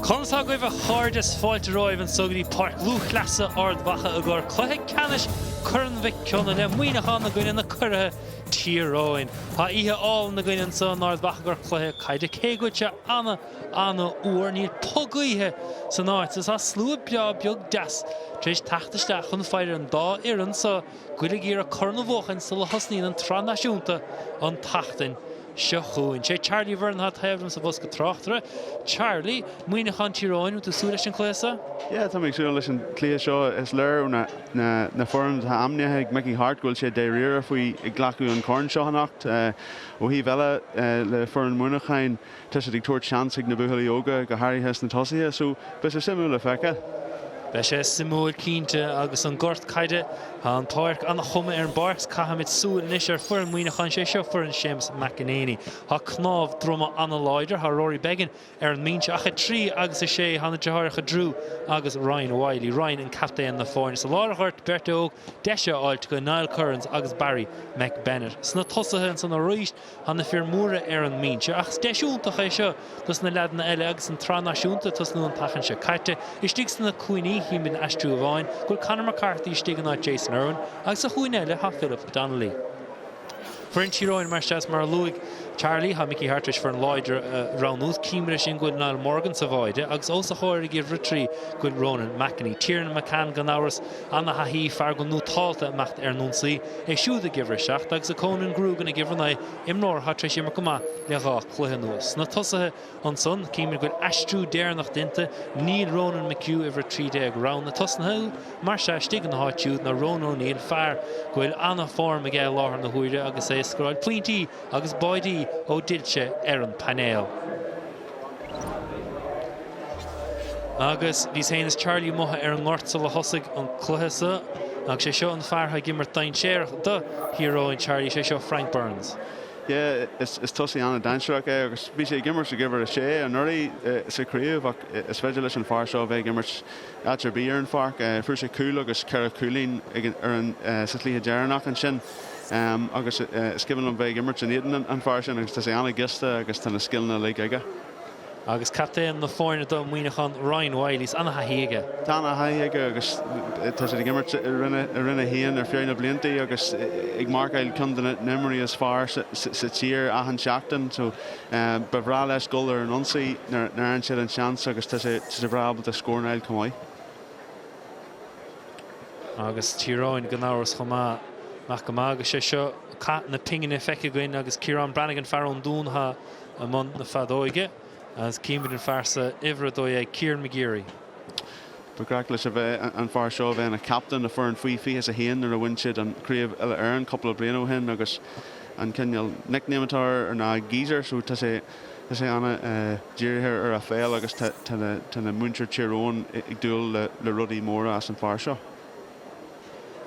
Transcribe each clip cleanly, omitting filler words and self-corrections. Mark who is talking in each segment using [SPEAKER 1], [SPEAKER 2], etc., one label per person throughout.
[SPEAKER 1] Conas tá agaibh a chairde is fáilte romhaibh anso go dtí Páirc Lúthchleasa Ard Mhacha i gcomhair cluiche ceannais Corn Mhic Cionnaith le Muineachán i gcoinne na curaithe Tír Eoghain. Tá oíche álainn againn anso in Ard Mhacha i gcomhair cluiche caide cé go bhfuil sé ana ana fhuar níl puth gaoithe san áit is tá slua breá beag deas tar éis teacht isteach chun faire ar an dá fhoireann so go bhfuil ag iarraidh corn a bhuachaint sula thosnaíonn an tSraith Náisiúnta an tseachtain seo chugainn. Sé Charlie Byrne atá taobh liom sa bhosca tráchtaire. Charlie, Muineachán Tír Eoghain, bhfuil tú ag súil leis an cluiche seo?
[SPEAKER 2] Yeah, tá mé ag súil leis an cluiche seo. Is léir ó na na foireann atá ainmnithe ag Mickey Harte go bhfuil sé dáiríre faoi ag glacadh an chorn seo anocht. Ó thaobh eile le foireann Mhuineacháin, Tá siad ag tabhairt seans ag na buachaillí óga, go háirithe sna tosaithe, so beidh sé suimiúil le feiceáil.
[SPEAKER 1] Beidh sé suimiúil cinnte agus an gort caide, tá an pháirc, an-chuma ar an bpáirc 's caithfimid súil anois ar foireann Mhuineacháin, sé seo foireann Séamus McEnaney. Tá cnámh droma an-láidir, tá Rory Beggan ar an mbinse ach 3 agus 6 tá na deartháireacha Drew agus Ryan Wylie, Ryan an captaen na foirne. Sa lár an ghoirt beirt óg deis á fháilt go Niall Currans agus Barry McBennett. Sna tosaithe ansan arís, Tá na fir mhóra ar an mbinse ach is deis iontach é seo dos na leaideanna eile agus an tSraith Náisiúnta ag tosnú an tseachtain seo caite. Istigh sna cúinní, chímid an aistriú amháin, go bhfuil Conor McCarthy istigh in áit Jason Irwin agus sa chúinne eile tá Philip Donnelly. Foireann Thír Eoghain mar sea is mar a luaigh Charlie, tá Mickey Harte tar éis foireann láidir a roghnú. Címid leis sin go bhfuil Niall Morgan sa bháide agus os a chomhair ag uimhir 3 go bhfuil Ronan McNamee. Tiernan McCann gan amhras, ana-thaithí, fear go nótálta amach ar an ionsaí. É siúd ag uimhir 7 agus Conan Grugan ag uimhir 9, imreoir atá tar éis imirt go maith le 2 chluiche anuas. Sna tosaithe ansan, címid go bhfuil aistriú deireanach déanta, níl Ronan McHugh, uimhir 13, roghnaithe. Tosnaithe, mar sea, istigh ina háit siúd ná Ronan O'Neill, fear go bhfuil ana-form aige i láthair na huaire agus é ag scóráil pointí agus báidí ó d'fhill sé ar an bpainéal. Agus bhíos féin is Charlie amuigh ar an ngort sula thosaigh an cluiche so agus sé seo an fear atá ag imirt dainséarach do Thír Eoghain, Charlie, sé seo Frank Burns.
[SPEAKER 2] Yeah, is tosaí an-dainséarach é agus bhí sé ag imirt ag uimhir 6 anuraidh sa chraobh ach is féidir leis an fear seo a bheith ag imirt áit ar bith ar an pháirc. Fuair sé cúl agus ceithre chúilín ar an sa chluiche deireanach ansin agus is cuimhin liom bheith ag imirt in éadan an fear sin agus tá sé an-ghiosta agus tá na scileanna uilig aige.
[SPEAKER 1] Agus captaen na foirne do Mhuineachán, Ryan Wylie, is ana-thaithí aige.
[SPEAKER 2] Tá ana-thaithí aige agus tá siad ag imirt i Roinn 1 ar feadh na blianta agus ag marcáil ceann de na himreoirí is fearr sa tír achan seachtain. So ba bhreá leis dul ar an ionsaí nuair a fhaigheann siad an seans agus tá sé breá ábalta scór a fháil chomh maith.
[SPEAKER 1] Agus Tír Eoghain gan amhras chomh maith. Amach go maith agus sé seo cath na pingine feicthe againn agus Ciarán Brannigan, fear ón Dún, atá i mbun na feadóige agus címid an fear sa uimhir 12, Kieran McGeary.
[SPEAKER 2] Ba ghnách leis a bheith, an fear seo, a bheith ina chaptaen na foireann faoi 21 nuair a bhain siad an chraobh uile-Éireann cúpla bliain ó shin agus an cineál nickname atá air ná Geezer so tá sé tá sé ana dírithe ar a pheil agus tá tá na tá na muintir Tír Eoghain ag dúil le le rudaí móra as an fear seo.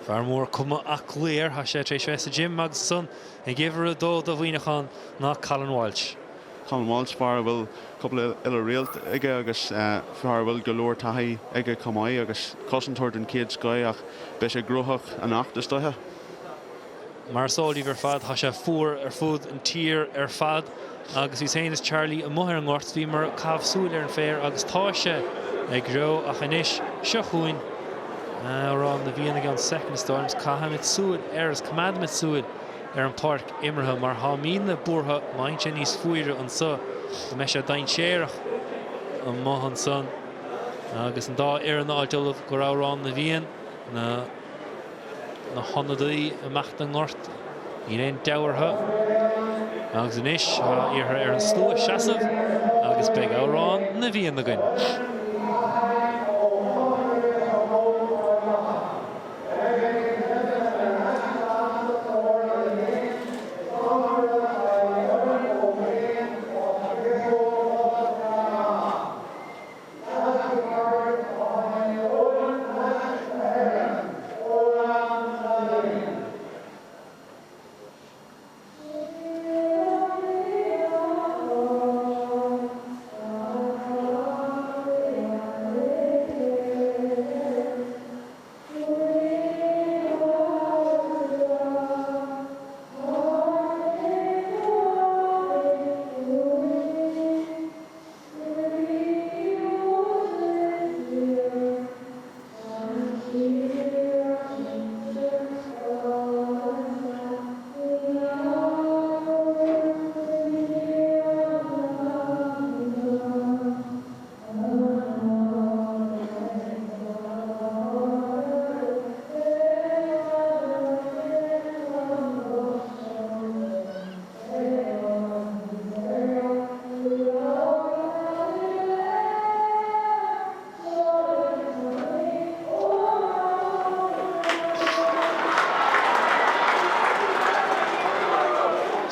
[SPEAKER 1] Fear mór cuma aclaí air, tá sé tar éis bheith sa gym agus ansan Ag uimhir 2 do Mhuineachán ná Colin Walsh.
[SPEAKER 2] Colin Walsh, fear a bhfuil cúpla uile-réalt aige agus fear a bhfuil go leor taithí aige chomh maith agus cosantóir den chéad scoith ach beidh sé gnóthach anocht is dóiche.
[SPEAKER 1] Mar is eol daoibh ar fad, tá sé fuar ar fud an tír ar fad agus bhíos féin is Charlie amuigh ar an ngort, bhíomar ag caitheamh súil ar an féar agus tá sé ag reo ach anois, seo chugainn Amhrán na bhFiann i gceann soicind is dóigh liom, caithfimid súil air is coimeádfaimid súil ar an pháirc imeartha mar táimidne buartha má bhíonn sé níos fuaire anso go mbeidh sé dainséarach amuigh ansan agus an dá fhoireann á fháilt ullamh go Amhrán na bhFiann, na na hionadaí amach den ngort. Níl aon deabhadh orthu. Agus anois tá iarrtha ar an slua seasamh agus beidh Amhrán na bhFiann againn.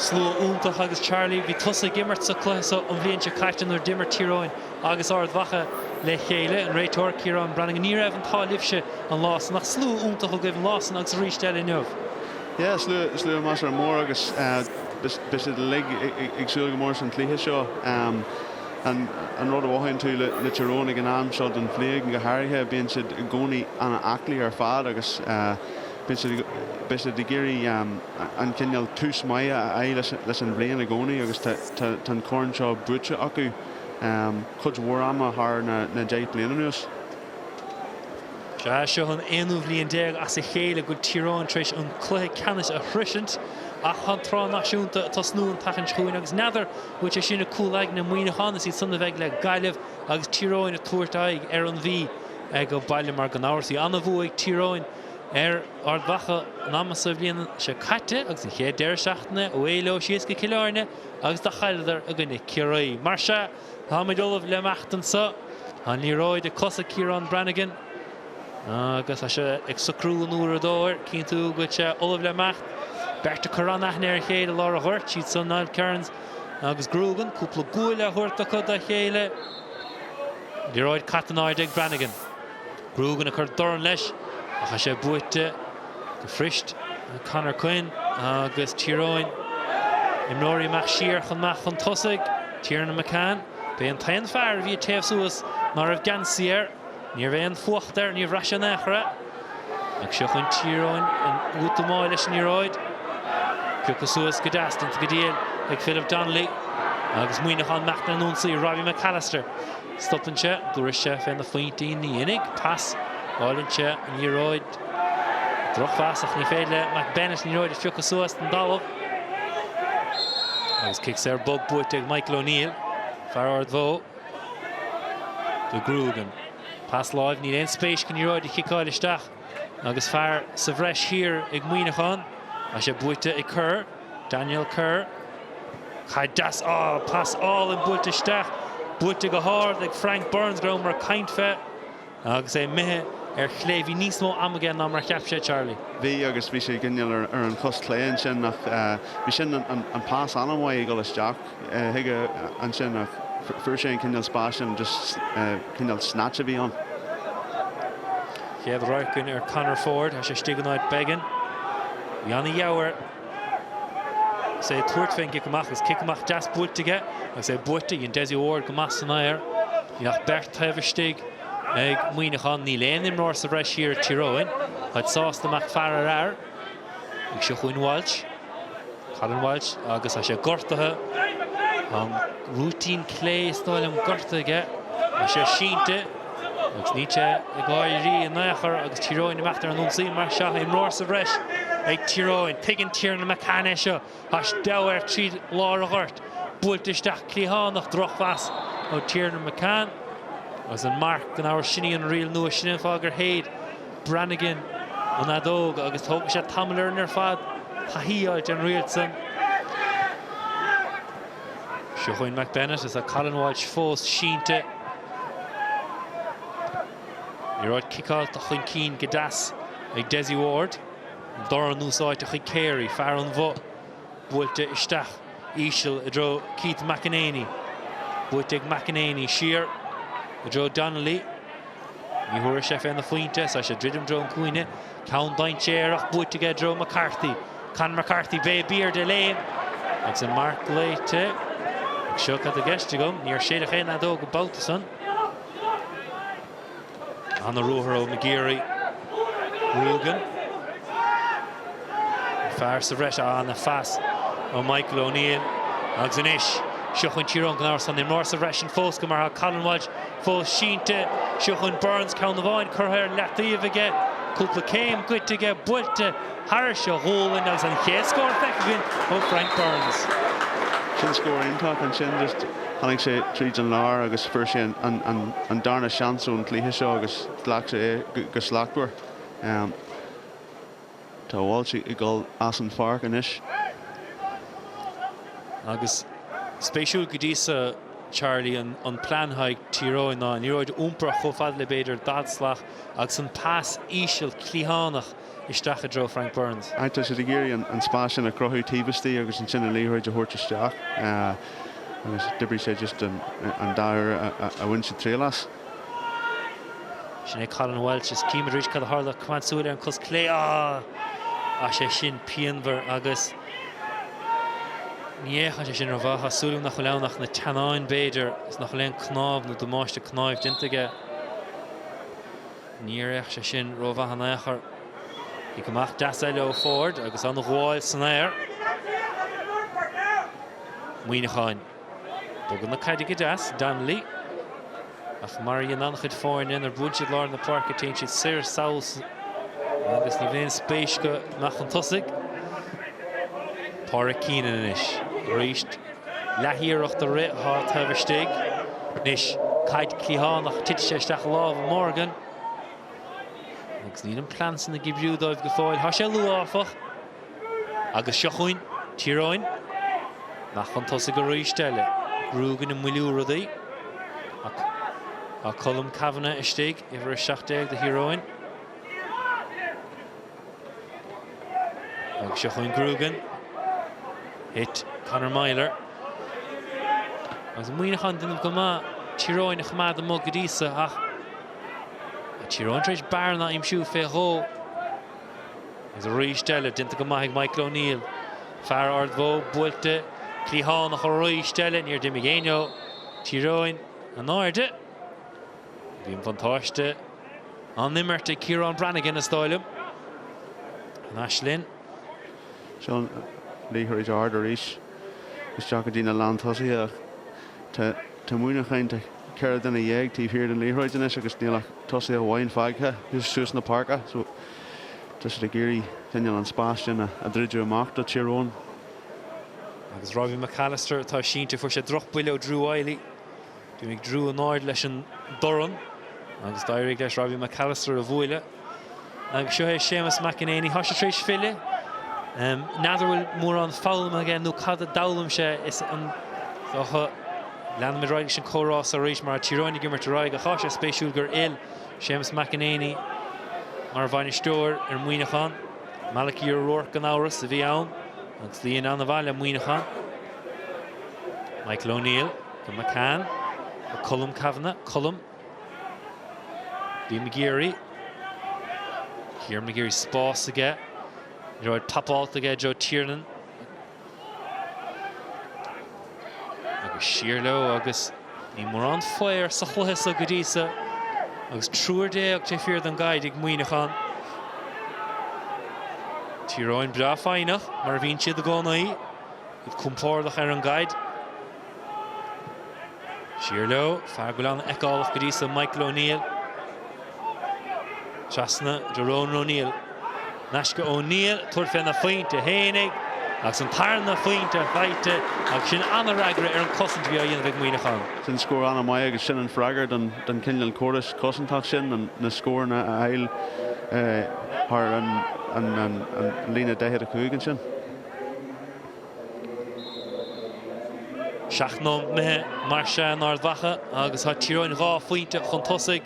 [SPEAKER 1] Slua iontach agus Charlie, bhí tusa ag imirt sa cluiche so an bhliain seo caite nuair d'imir Tír Eoghain agus Ard Mhacha le chéile. An réiteoir, Ciarán Brannigan, ní raibh an t-ádh libhse an lá san ach slua iontach agaibh an lá san agus arís eile inniu.
[SPEAKER 2] Yeah, slua, slua measartha mór agus beidh siad uilig ag súil go mór leis an chluiche seo. An rud a mhothaíonn tú le Tír Eoghain ag an am seo den bhliain go háirithe, bíonn siad i gcónaí an-aclaí ar fad agus bíonn siad, beidh siad ag iarraidh an cineál tús maith a fháil leis an bhliain i gcónaí agus tá an corn seo buaite acu cuid mhór ama thar na 10 bliana anuas.
[SPEAKER 1] Sea, seo an aonú bhliain déag as a chéile go bhfuil Tír Eoghain tar éis an cluiche ceannais a shroisint ach tá an tSraith Náisiúnta ag tosnú an tseachtain seo chugainn agus n'fheadar an bhfuil sé sin ag cúl aigne Muineachán, is iad san a bheidh le Gaillimh agus Tír Eoghain ag tabhairt aghaidh ar an Mhí ag baile mar gan amhras bhí an-bhua ag Tír Eoghain ar Ard Mhacha an ama sa bhliain seo caite agus an chéad deireadh seachtaine away leo síos go Cill Airne agus do chailleadar i gcoinne Ciarraí. Mar sea, Táimid ullamh le imeacht anso. Tá an liathróid ag cosa Ciarán Brannigan agus tá sé ag socrú an uaireadóir, cinntiú go bhfuil sé ullamh le imeacht. Beirt ag cur an-aithne ar a chéile i lár an ghoirt, siad san Niall Kearns agus Grugan. Cúpla guaille á thabhairt acu dá chéile. Liathróid caite in airde ag Brannigan. Grugan ag cur dorn leis ach tá sé buaite go fuirist ag Conor Quinn agus Tír Eoghain. Imreoirí amach siar chun amach chun tosaigh. Tiernan McCann. B'é an t-aon fear a bhí ag téamh suas ná raibh geansaí air. Ní raibh aon fuacht air, níor bhraith sé in aon chor é. Ach seo chugainn Tír Eoghain in útamáil leis an liathróid. Pioctha suas go deas, déanta go diail ag Philip Donnelly agus Muineachán imeacht ar an ionsaí, Robbie McAllister. Stopann sé, dtabharfaidh sé fé na phointí, ní dhéanfaidh. Pas, fháileann sé an liathróid. Drochphas ach ní féidir le McBennett an liathróid a phiocadh suas den dtalamh. Agus cic saor bog buaite ag Michael O'Neill, fear Ard Mhó. Do Grugan. Pas láimh, níl aon spéis an liathróid a chiceáil isteach agus fear sa bhreis thiar ag Muineachán. Tá sé buaite ag Kerr. Daniel Kerr. Caid deas, á, pas álainn buailte isteach, buailte go hard ag Frank Burns go rabhamar ag caint fé agus é imithe ar chlé. Bhí níos mó ama aige ná mar a cheap sé, Charlie.
[SPEAKER 2] Bhí agus bhí sé ag coinneáil ar an chos chlé ansin ach bhí sin an pas an-mhaith ag dul isteach chuige ansin ach fuair sé an cineál spáis sin just cineál snatch a bhí ann.
[SPEAKER 1] Chéad radharc againn ar Conor Ford, tá sé istigh in áit Beggan. Bhí an-gheamhar air. Is é ag tabhairt fén gcic amach agus cic amach deas buailte aige agus é buaite. Dhein Dessie Ward go maith san aer. Níl ach beirt taobh istigh ag Muineachán. Níl aon imreoir sa bhreis thiar ag Tír Eoghain. Táid sásta imeacht fear ar fhear. Ag seo chugainn Walsh. Colin Walsh agus tá sé gortaithe. An rúitín clé is dóigh liom gortaithe aige. Tá sé sínte agus níl sé ag éirí in aon chor agus Tír Eoghain imeacht ar an ionsaí mar seo. Imreoir sa bhreis ag Tír Eoghain. Tuigeann Tiernan McCann é seo. Tá deabhadh air tríd lár an ghoirt. Buailte isteach cliathánach drochphas ó Tiernan McCann agus an marc gan amhras sin í an riail nua. Sin é an fáth gur shéid Brannigan an fheadóg agus tógfaidh sé tamall orainn ar fad taithí a fháilt ar an riail san. Seo chugainn McBennett is tá Colin Walsh fós sínte. Liathróid ciceáilte chun cinn go deas ag Dessie Ward. Dorn úsáidte chuig Carey, fear an Bhoth, buailte isteach íseal i dtreo Keith McEnaney. Buaite ag McEnaney siar i dtreo Donnelly. Ní thabharfaidh sé fé na phointe, tá sé ag druidim i dtreo an cúinne. Ceann dainséarach buaite aige i dtreo McCarthy. Conor McCarthy, b'é b'fhíor de léim agus an marc glaoite. Ach seo cad i gceist agam, níor séideadh aon fheadóg an babhta san. Ana-ruathar ó McGeary. Grugan. Fear sa bhreis, ana-phas ó Michael O'Neill. Agus anois, seo chugainn Tír Eoghain gan amhras, tá an imreoir sa bhreis sin fós go mar tá Colin Walsh fós sínte. Seo chugainn Burns, ceann amháin curtha ar leataobh aige. Cúpla céim goite aige, buailte thairis a ghualainn agus an chéad scór feicthe againn ó Frank Burns.
[SPEAKER 2] Sin scór iontach ansin, just tháinig sé tríd an lár agus fuair sé an darna seans ón gcluiche seo agus ghlac sé é go slachtmhar. Tá Walsh ag dul as an pháirc anois.
[SPEAKER 1] Agus spéisiúil go dtí so. Charlie, an plean atá ag Tír Eoghain ná an liathróid a iompar chomh fada le b'fhéidir 40 slat agus an pas íseal cliathánach isteach i dtreo Frank Burns.
[SPEAKER 2] Aye, tá siad ag iarraidh an spás sin a chruthú taobh istigh agus ansin an liathróid a thabhairt isteach agus d'oibrigh sé just an dá uair a bhain siad triail as.
[SPEAKER 1] Sin é Colin Walsh is címid arís cad a tharla. Coimeád súil ar an cos clé. Ah! Tá sé sin pianmhar agus ní fhéachann sé sin rómhaith. Tá súil agam nach bhfuil ann ach na teannáin b'fhéidir is nach bhfuil aon cnámh nó damáiste cnáimh déanta aige. Níor fhéach sé sin rómhaith in aon chor. Cic amach deas eile ó Forde agus an-ghabháil san aer. Muineachán. Bogadh na caide go deas, Donnelly. Ach mar a dhéanann an-chuid foirne, nuair a buann siad lár na páirce téann siad soir sall agus ní bhíonn aon spéis acu amach chun tosaigh. Pádraic Keenan anois. Arís, leathiarracht a rith atá taobh istigh. Anois, caid cliathánach, titeann sé isteach i lámha Morgan. Agus níl an plean san ag oibriú dóibh go fóill. Tá sé luath, áfach. Agus seo chugainn Tír Eoghain. Amach chun tosaigh arís eile. Grugan ag moilliú rudaí. Tá Colm Cavanagh istigh, uimhir 17 do Thír Eoghain. Agus seo chugainn Grugan. Thit Conor Meyler. Agus Muineachán ag déanamh go maith Tír Eoghain a choimeád amuigh go dtí so ach tá Tír Eoghain tar éis bearna a aimsiú fé dhó. Agus arís eile, déanta go maith ag Michael O'Neill. Fear Ard Mhó buailte cliathánach arís eile, níor d'imigh éinne ó Tír Eoghain in airde. Bhí an bhuntáiste á n-imirt ag Ciarán Brannigan, is dóigh liom. Thar n-ais linn.
[SPEAKER 2] Seo an liathróid ard arís isteach go dtí na lántosaithe ach tá Tá Muineachán, tá 14 duine taobh thiar den liathróid anois agus níl ach tosaí amháin fágtha suas na páirce so tá siad ag iarraidh cineál an spás sin a dhruideadh amach do Tír Eoghain.
[SPEAKER 1] Agus Robbie McAllister atá sínte, fuair sé drochbhuille ó Drew Wylie. D'imigh Drew in airde leis an dorn agus d'éirigh leis Robbie McAllister a bhualadh. Agus seo é Séamus McEnaney. Tá sé tar éis filleadh. N'fheadar bhfuil mórán foghlamtha aige nó cad a d'fhoghlaim sé is an dócha. Leanfaimid ar aghaidh leis an comhrá so arís mar tá Tír Eoghain ag imirt ar aghaidh ach tá sé spéisiúil gur fhill Séamus McEnaney mar bhainisteoir ar Mhuineachán. Malachy O'Rourke gan amhras a bhí ann agus luíonn an-mhaith le Muineachán. Michael O'Neill go McCann go Colm Cavanagh. Colm. Bhí McGeary. Kieran McGeary spás aige. Liathróid papáilte aige Joe Tiernan. Agus siar leo agus ní mórán faobhair sa chluiche so go dtí so. Agus triúr taobh thiar den gcaid ag Muineachán. Tír Eoghain breá foighneach mar a bhíonn siad i gcónaí. Iad compordach ar an gcaid. Siar leo, fear go bhfuil an-fheiceálach go dtí so, Michael O'Neill. Trasna do Ronan O'Neill. Thar n-ais go O'Neill, tabhairt fé na phointe fhéinig agus an tarna phointe faighte agus sin an-fhreagra ar an cosaint a bhí á dhéanamh ag Muineachán.
[SPEAKER 2] Sin scór an-mhaith agus sin an freagra don cineál córas cosantach sin, na scóranna a fháil thar an líne 45 ansin.
[SPEAKER 1] 7 nóiméad imithe mar sea in Ard Mhacha agus tá Tír Eoghain 2 phointe chun tosaigh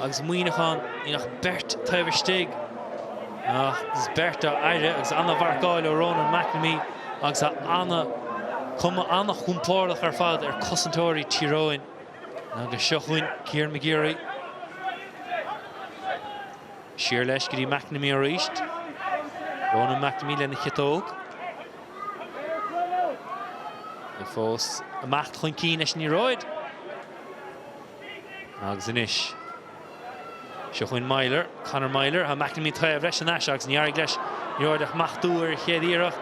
[SPEAKER 1] agus Muineachán níl ach beirt taobh istigh agus beirt á fhaire agus an-mharcáil ó Ronan McNamee agus tá cuma an-chompordach ar fad ar cosantóirí Tír Eoghain agus seo chugainn Kieran McGeary. Siar leis go dtí McNamee arís. Ronan McNamee lena chiotóg. É fós amach chun cinn leis an liathróid. Agus anois. Seo chugainn Meyler, Conor Meyler. Tá McNamee taobh leis thar n-ais agus níor éirigh leis an liathróid a smachtú ar a chéad iarracht.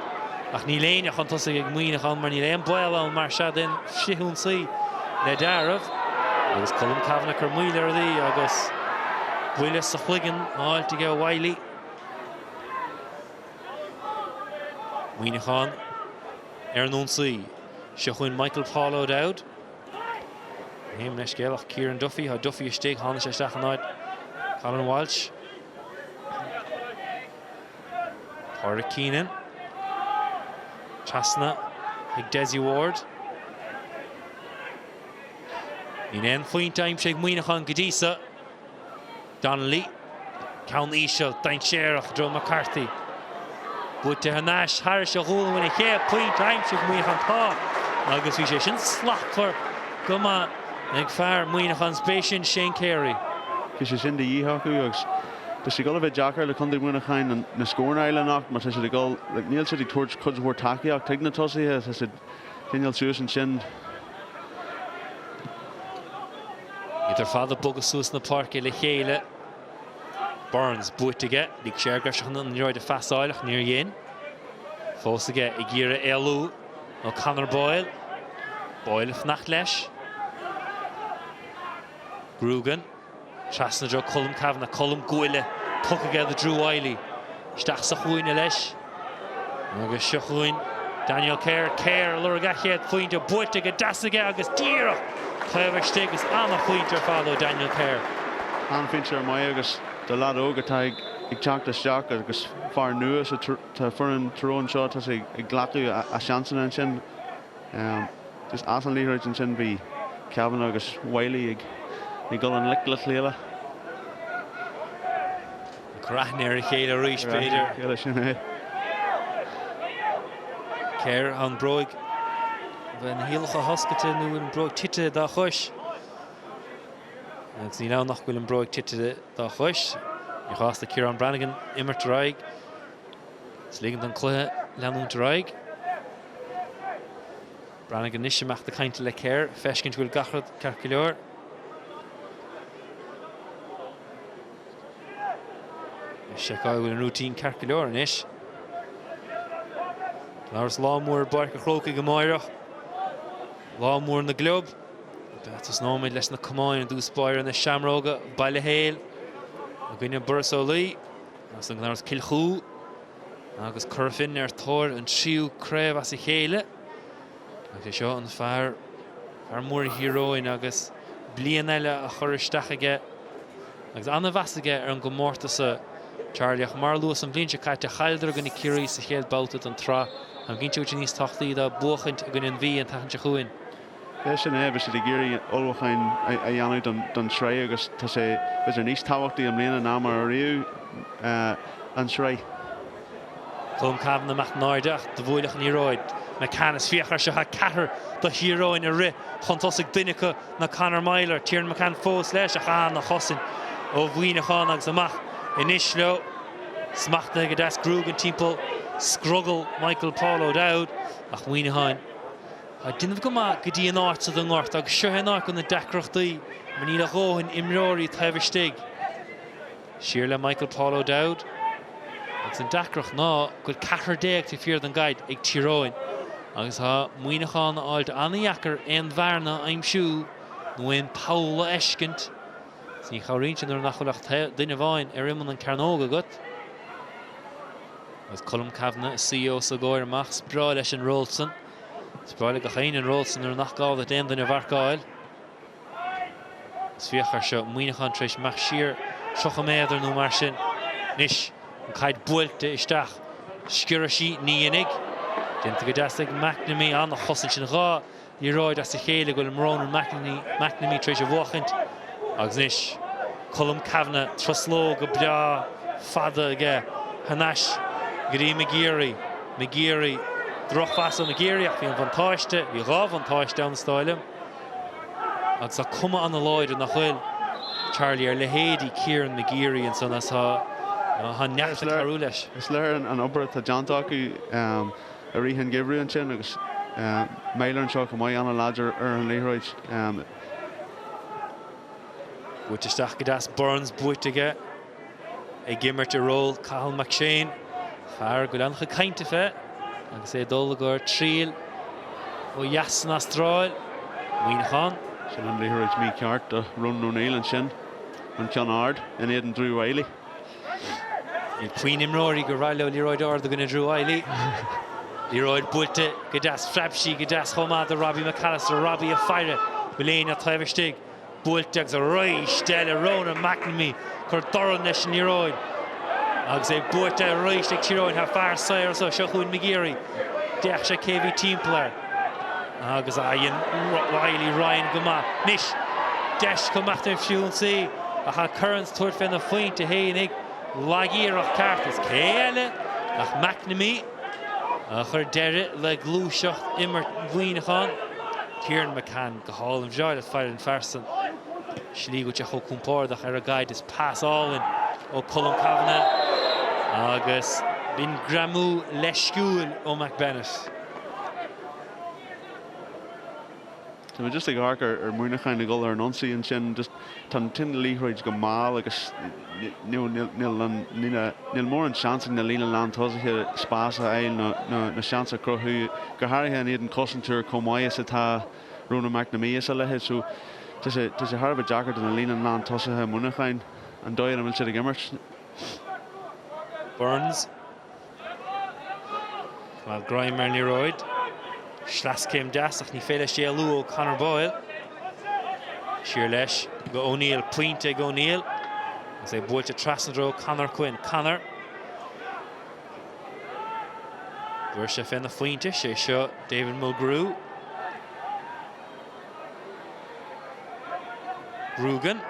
[SPEAKER 1] Ach níl éinne chun tosaigh ag Muineachán mar níl aon baol ann mar sea d'aon frithionsaí le deáramh. Agus Colm Cavanagh ag cur moill ar rudaí agus buille sa chloigeann á fháilt aige ó Wylie. Muineachán ar an ionsaí. Seo chugainn Michael Paul O'Dowd. Gabh mo leithscéal ach Kieran Duffy, tá Duffy istigh, tháinig sé isteach in áit Colin Walsh. Pádraic Keenan. Trasna ag Dessie Ward. Níl aon phointe aimsithe ag Muineachán go dtí so. Donnelly, ceann íseal, dainséarach i dtreo McCarthy. Buaite thar n-ais thairis a ghualainn bhfuil an chéad phointe aimsithe ag Muineachán tá agus bhí sé sin slachtmhar go maith ag fear Mhuineacháin is b'é sin Shane Carey.
[SPEAKER 2] Bhí sé sin de dhíth acu agus tá sé ag dul a bheith deacair le Contae Mhuineacháin na scóranna a fháil anocht mar tá siad ag dul, like, níl siad ag tabhairt cuid mhór tacaíocht chuig na tosaithe, tá siad coinneáil suas ansin.
[SPEAKER 1] Iad ar fad ag bogadh suas na páirce le chéile. Burns buaite aige. Lig sé air go raibh sé chun an liathróid a phasáil ach níor dhein. Fós aige ag iarraidh éalú ó Conor Boyle. Boyle ag fanacht leis. Grugan. Trasna i dtreo Colm Cavanagh. Colm guaille tugtha aige do Drew Wylie. Isteach sa chúinne leis. Agus seo chugainn Daniel Kerr. Kerr ag lorg a chéad phointe. Buailte go deas aige agus díreach taobh istigh. Is an-phointe ar fad ó Daniel Kerr.
[SPEAKER 2] An-phointe ar maith agus do leaid óg atá ag teacht isteach agus fear nua sa foireann Tyrone seo tá sé ag glacadh a seansanna ansin. Just as an liathróid ansin bhí Kavanagh agus Wylie ag dul i ngleic le chéile.
[SPEAKER 1] Ag cur aithne ar a chéile arís b'fhéidir.
[SPEAKER 2] Ar a chéile, sin é.
[SPEAKER 1] Kerr an bróig bheith na hiallacha oscailte nó an bróig tite dá chois. Agus níl ann ach go bhfuil an bróig tite dá chois. Ní chás do Ciarán Brannigan imirt ar aghaidh. Is ligean don cluiche leanúint ar aghaidh. Brannigan anois amach ag caint le Kerr, feiscint go bhfuil gach rud ceart go leor. Seiceáil go bhfuil an routine ceart go leor anois. Labhras lá mór i bPáirc an Chrócaigh amáireach. Lá mór na gclub. Tosnóimid leis na camáin i dtús báire na Seamróga, Baile Héil i gcoinne Borris-Ileigh. Agus an Gleann Cill Chú agus Cora Finne ar tóir an tríú craobh as a chéile. Agus é seo an fear, fear mór Thír Eoghain agus bliain eile á chur isteach aige agus an-mheas aige ar an gcomórtas seo, Charlie. Ach mar a luas an bhliain seo caite, chailleadar i gcoinne Ciarraí sa chéad babhta den tsraith. Táim cinnte go bhfuil sé níos tábhachtaí dóibh buachaint i gcoinne an Mhí an tseachtain seo chugainn.
[SPEAKER 2] É sin é, beidh siad ag iarraidh ullmhúcháin a dhéanamh don tsraith agus tá sé b'fhéidir níos tábhachtaí i mbliana ná mar a riamh an tsraith.
[SPEAKER 1] Colm Cavanagh amach in airde ach do bhuailfeadh an liathróid. McCann is féach air seo tá ceathrar do Thír Eoghain ag rith chun tosaigh duine acu ná Conor Meyler. Tiernan McCann fós leis ach an-chosaint ó Mhuineachán agus amach anois leo. Smachtaithe go deas Grugan timpeall scrogall Michael Paul O'Dowd ach Muineachán Ag déanamh go maith go dtí an áit so den ngort agus seo é an áit do na deacrachtaí mar níl a dhóthain imreoirí taobh istigh. Siar le Michael Paul O'Dowd agus an deacracht ná go bhfuil ceathrar taobh thiar den gcaid ag Tír Eoghain agus tá Muineachán á fháilt an-dheacair aon bhearna a aimsiú nó aon poll a fheiscint. Is ní chabhraíonn sé nuair nach bhfuil ach duine amháin ar imeall an cearnóg agat. Agus Colm Cavanagh ag suí os a gcomhair amach, is breá leis an ról san. Is breá le gach éinne an ról san nuair nach gá duit aon duine a mharcáil. Is féach air seo, Muineachán tar éis imeacht siar 30 méadar nó mar sin. Anois, an caid buailte isteach. Sciorrfaidh sí, ní dhéanfaidh. Déanta go deas ag McNamee, an-chosaint sin. 2 liathróid as a chéile go bhfuil Ronan McNamee tar éis a bhuachaint agus anois Colm Cavanagh truslóga breá fada aige thar n-ais go dtí McGeary. McGeary, drochphas ó McGeary ach bhí an bhuntáiste, bhí dhá bhuntáiste ann is dóigh liom agus tá cuma ana-láidir nach bhfuil Charlie ar leithéidí Kieran McGeary ansan agus tá tá neart ag cabhrú leis.
[SPEAKER 2] Is léir an obair atá déanta acu. i rith an gheimhridh ansin agus Meyler anseo chomh maith, an-láidir ar an liathróid.
[SPEAKER 1] Buaite isteach go deas, Burns buaite aige ag imirt i ról Cathal McShane, fear go bhfuil an-chuid cainte fé agus é ag dul i gcomhair triail ó dheas san Astráil. Muineachán.
[SPEAKER 2] Sin an liathróid mícheart do Ronan O'Neill ansin, an ceann ard in éadan Drew Wylie.
[SPEAKER 1] Níl puinn imreoirí gur mhaith leo liathróid ard i gcoinne Drew Wylie. Liathróid buailte go deas, phreab sí go deas chomh maith do Robbie McAllister. Robbie ag faire, bhfuil éinne taobh istigh. Buailte agus arís eile Ronan McNamee cur dorn leis an liathróid. Agus é buaite arís ag Tír Eoghain. Tá fear saor anso, seo chugainn McGeary. D'fhéach sé cé bhí timpeall air. Agus a fhaigheann Wylie Ryan go maith. Anois! Deis chun imeacht ar an frithionsaí ach tá Kearns ag tabhairt féna phointe fhéinig. Lag-iarracht ceart is cé eile ach McNamee a chuir deireadh le gluaiseacht imirt Mhuineacháin. Kieran McCann go hálainn bhreá le faire an fear san. Slí go bhfuil sé chomh compordach ar an gcaid is pas álainn ó Colm Cavanagh agus b'in greamú leisciúil ó McBennett.
[SPEAKER 2] Tá mé just ag amharc ar Mhuineachán ag dul ar an ionsaí ansin, just tá an liathróid go mall agus níl níl mórán seans ag na líne lántosaithe spás a fháil nó seans a chruthú, go háirithe in éadan cosantóir chomh maith is atá Ronan McNamee is a leithéid. So tá sé tá sé thar a bheith deacair do na líne lántosaithe Mhuineacháin an dóigh ina bhfuil siad ag imirt.
[SPEAKER 1] Burns. Bhuel, greim ar an liathróid. Sleaschéim deas ach ní féidir leis éalú ó Conor Boyle. Siar leis go O'Neill. Pointe ag O'Neill. Agus é buailte trasna i dtreo Conor Quinn. Conor. Dúirt sé féna phointe, sé seo David Mulgrew. Grugan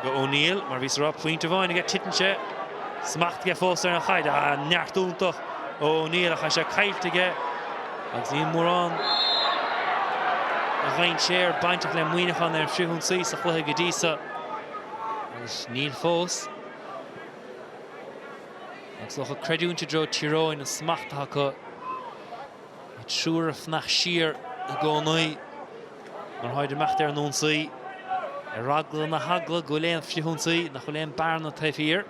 [SPEAKER 1] go O'Neill, mar bhíos a rá, pointe amháin aige, titeann sé, smacht aige fós ar an chaid, ah, neart iontach ó O'Neill ach tá sé caillte aige agus níl mórán de dhainséar bainteach le Muineachán ar an frithionsaí sa chluiche go dtí seo agus níl fós. Agus is dócha creidiúint i dtreo Tír Eoghain an smacht atá acu. Tá triúr ag fanacht siar i gcónaí nuair atáid ag imeacht ar an ionsaí, ar eagla na heagla go bhfuil aon frithionsaí, nach bhfuil aon bearna taobh thiar.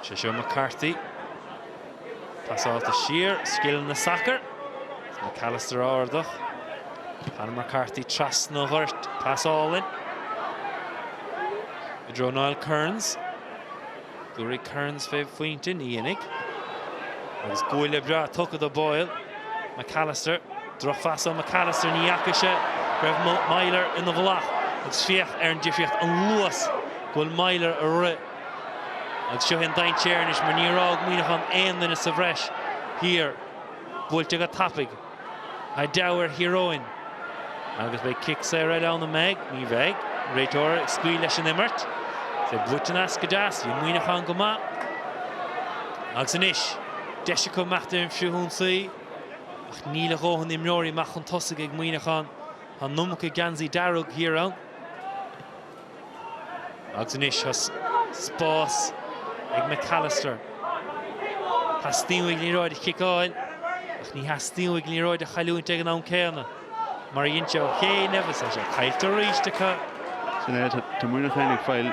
[SPEAKER 1] Sé seo McCarthy. Pasáilte siar, scileanna sacair. McAllister ardach. Conor McCarthy trasna an ghoirt, pas álainn. I dtreo Niall Kearns. Tabharfaidh Kearns fé phointe, ní dhéanfaidh. Agus buille breá tugtha do Boyle. McAllister, drochphas ó McAllister, ní fhaca sé go raibh Meyler ina mhullach agus féach ar an difríocht, an luas go bhfuil Meyler ag rith. Agus seo é an dainséar anois mar níor fhág Muineachán aon duine sa bhreis thiar. Buailte go tapaidh. Tá deabhadh ar Thír Eoghain agus beidh cic saor eile ann, an mbeidh? Ní bheidh. Réiteoir ag scaoileadh leis an imirt. Is é buaite aneas go deas. Bhí Muineachán go maith. Agus anois, deis acu imeacht ar an bhfrithionsaí ach níl a dhóthain imreoirí amach chun tosaigh ag Muineachán. Tá an iomarca geansaí dearg thiar ann. Agus anois tá spás ag McAllister. Theastaigh uaidh an liathróid a chiceáil ach ní theastaíonn uaidh an liathróid a chailliúint ag an am céanna. Mar a dhein sé ó chianaibh is tá sé caillte arís acu.
[SPEAKER 2] Sin é, tá Muineachán ag fáil,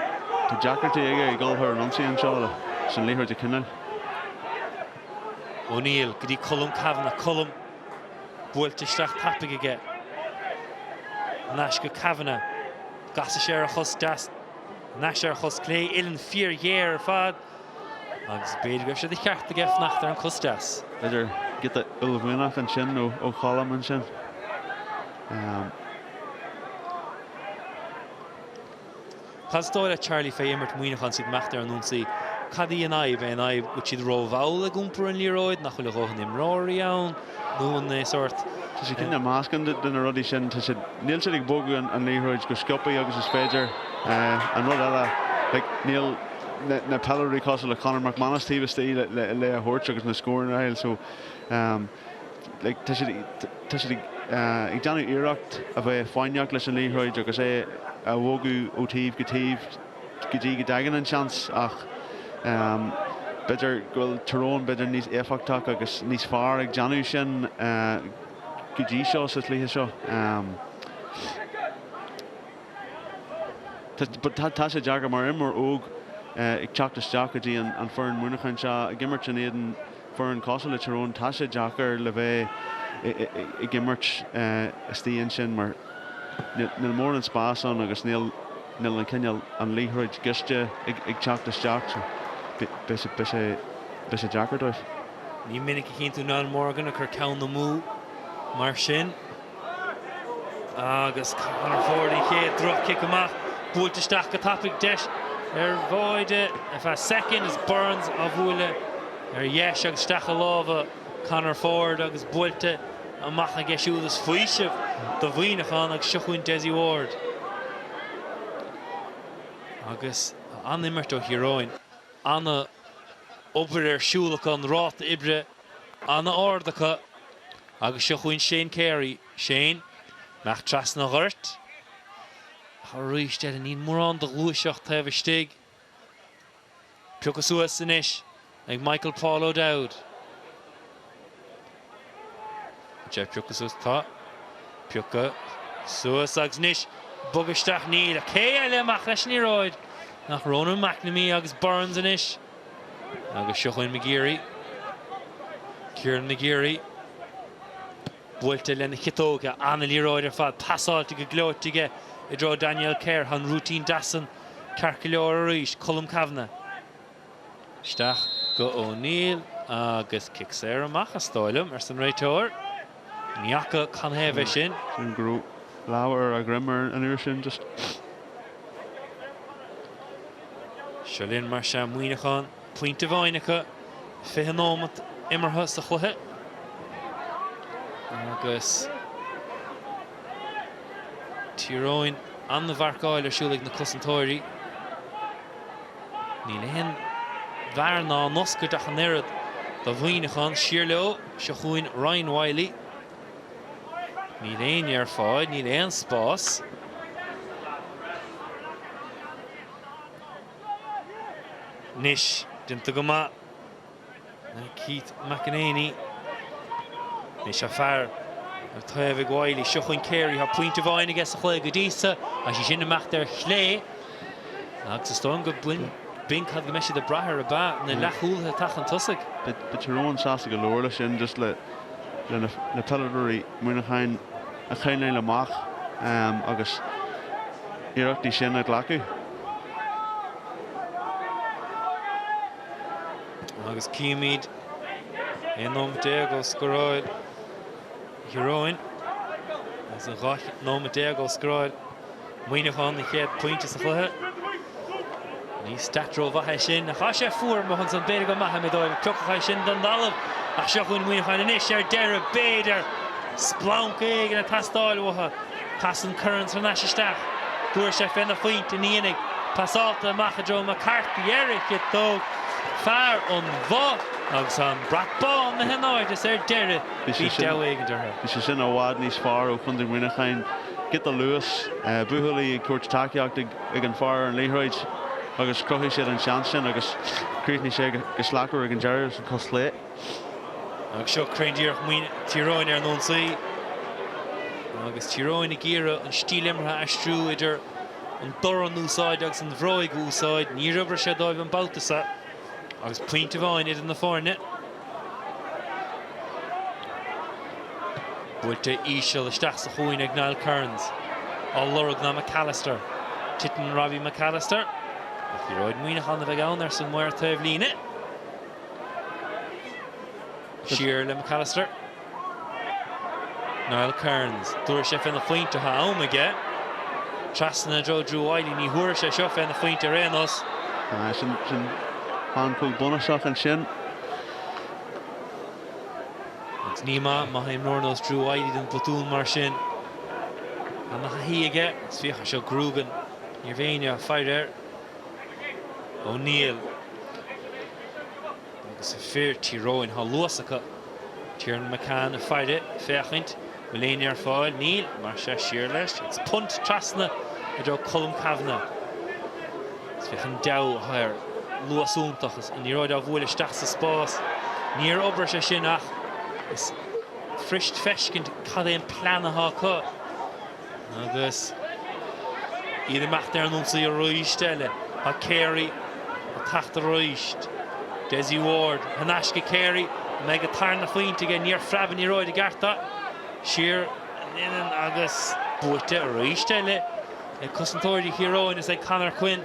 [SPEAKER 2] tá deacrachtaí aige ag dul thar an ionsaí anseo leis an liathróid a choinneáil.
[SPEAKER 1] O'Neill go dtí Colm Cavanagh. Colm buailte isteach tapaidh aige. Thar n-ais go Cavanagh. Casann sé ar a chos deas, anois ar a chos clé, uillinn fíorghéar ar fad agus b'fhéidir go raibh sé de cheart aige fanacht ar an cos deas.
[SPEAKER 2] B'fhéidir giota uaillmhianach ansin ó Cholm ansin.
[SPEAKER 1] Cad is dóigh leat Charlie fé imirt Mhuineacháin is iad ag imeacht ar an ionsaí? Cad í an fhadhb? É an fhadhb go bhfuil siad rómhall ag iompar an liathróid, nach bhfuil a dhóthain imreoirí ann nó an é sórt.
[SPEAKER 2] Tá sé cineál meascán de na rudaí sin. Tá siad, níl siad ag bogadh an liathróid go sciobtha agus is féidir. An rud eile, like, níl na peileadóirí cosúil le Conor McManus taobh istigh le le a thabhairt agus na scóranna a fháil so like, tá siad tá siad ag déanamh iarracht a bheith foighneach leis an liathróid agus é a bhogadh ó taobh go taobh go dtí go dtagann an seans ach b'fhéidir go bhfuil Tyrone b'fhéidir níos éifeachtach agus níos fearr ag déanamh sin go dtí seo sa chluiche seo. Tá sé deacair mar imreoir óg ag teacht isteach go dtí an foireann Muineacháin seo, ag imirt in éadan foireann cosúil le Tyrone, tá sé deacair le bheith ag imirt istigh ansin mar níl mórán spás ann agus níl an cineál, an liathróid gaiste ag teacht isteach so beidh sé deacair dóibh.
[SPEAKER 1] Ní minic a chíonn tú Niall Morgan ag cur ceann amú mar sin. Agus Conor Forde an chéad droch-chic amach, buailte isteach go tapaidh, deis ar bháide ar feadh soicind is Burns á bhualadh ar dheis agus isteach i lámha. Conor Forde agus buailte amach aige siúd is faoiseamh do Mhuineachán agus seo chugainn Dessie Ward. Agus an-imirt ó Thír Eoghain. An-obair ar siúl acu, an ráta oibre an-ard acu agus seo chugainn Shane Carey. Shane, amach trasna an ghoirt. Ach arís eile níl mórán de ghluaiseacht taobh istigh. Pioctha suas anois ag Michael Paul O'Dowd. Sé pioctha suas tá. Pioctha suas agus anois bog isteach níl. Cé eile amach leis an liathróid ach Ronan McNamee agus Burns anois. Agus seo chugainn McGeary. Kieran McGeary. Buailte lena chiotóg, an-liathróid ar fad, pasáilte go gleoite aige i dtreo Daniel Kerr. Tá an routine deas san ceart go leor arís. Colm Cavanagh isteach go O'Neill agus cic saor amach is dóigh liom, arsa an réiteoir. Ní fhaca canathaobh é sin.
[SPEAKER 2] Sílim go raibh lámh ar a dhroim ar an uair sin just.
[SPEAKER 1] Seo linn mar sea Muineachán. Pointe amháin acu, 20 nóimeat imeartha sa chluiche agus Tír Eoghain an-mharcáil ar siúl ag na cosantóirí. Níl aon bhearna á n-oscailt ach an oiread do Mhuineachán. Siar leo, seo chugainn Ryan Wylie. Níl éinne ar fáil, níl aon spás. Anois, déanta go maith ag Keith McEnaney. Anois tá fear ar taobh ag Wylie. Seo chugainn Carey. Tá pointe amháin aige sa chluiche go dtí so. Tá sí sin imeacht ar chlé. Agus is dóigh liom go b'in cad go mbeidh siad ag brath air ab ea na leathchúlaithe atá chun tosaigh.
[SPEAKER 2] Beidh Tír Eoghain sásta go leor leis sin just le na peileadóirí Muineacháin a choinneáil amach agus iarrachtaí sin a ghlacadh.
[SPEAKER 1] Agus címid 11 nóiméad ó scóráil Thír Eoghain agus an 12 nóiméad ó scóráil Muineachán an chéad pointe sa chluiche. Ní stat rómhaith é sin. Ach tá sé fuar amuigh ansan, b'fhéidir go maithfimid dóibh. Piocadh é sin den dtalamh ach seo chugainn Muineachán anois ar deireadh, b'fhéidir. Splanc éigin ag teastáil uathu. Casann Kearns thar n-ais isteach. Tabharfaidh sé féna phointe, ní dhéanfaidh. Pasáilte amach i dtreo McCarthy ar a chiotóg. Fear an bhoth agus an brat bán imithe in airde is ar deireadh bhí deabhadh éigin orthu.
[SPEAKER 2] Bhí sé sin i bhfad níos fearr ó Chontae Mhuineacháin. Giota luas, buachaillí ag tabhairt tacaíocht ag an fear ar an liathróid agus chruthaigh siad an seans sin agus chríochnaigh sé go slachtmhar ag an deireadh leis an cos chlé.
[SPEAKER 1] Agus seo cruinndíreach Tír Eoghain ar an ionsaí. Agus Tír Eoghain ag iarraidh an stíl imeartha a aistriú idir an dorn a úsáid agus an bhróig a úsáid. Níor oibrigh sé dóibh an babhta seo agus pointe amháin idir na foirne. Buailte íseal isteach sa chúinne ag Niall Kearns. Á lorg ná McAllister. Titeann Robbie McAllister. Ach liathróid Mhuineacháin a bheidh ann arsa an maor taobhlíne. Siar le McAllister. Niall Kearns. Tabharfaidh sé féna phointe, tá am aige. Trasna i dtreo Drew Wylie. Ní thabharfaidh sé seo féna phointe ar aon nós.
[SPEAKER 2] Sin pancóg bunúsach ansin.
[SPEAKER 1] Agus ní maith má tá imreoir nós Drew Wylie den botún mar sin. Ana-thaithí aige. Agus féach ar seo Grugan. Ní raibh éinne ag faire air. O'Neill agus fir Thír Eoghain, tá luas acu. Tiernan McCann ag faire, féachaint, bhfuil éinne ar fáil? Níl, mar sea siar leis agus punt trasna i dtreo Colm Cavanagh. Is féach an deabhadh atá air, luas iontach is an liathróid á bhualadh isteach sa spás. Níor oibrigh sé sin ach is fuirist feiscint cad é an plean atá acu. Agus iad ag imeacht ar an ionsaí arís eile, tá Carey ag teacht arís. Dessie Ward thar n-ais go Carey, an mbeidh an tarna phointe aige? Níor phreab an liathróid i gceart. Siar anonn agus buaite arís eile ag cosantóirí Thír Eoghain is ag Conor Quinn.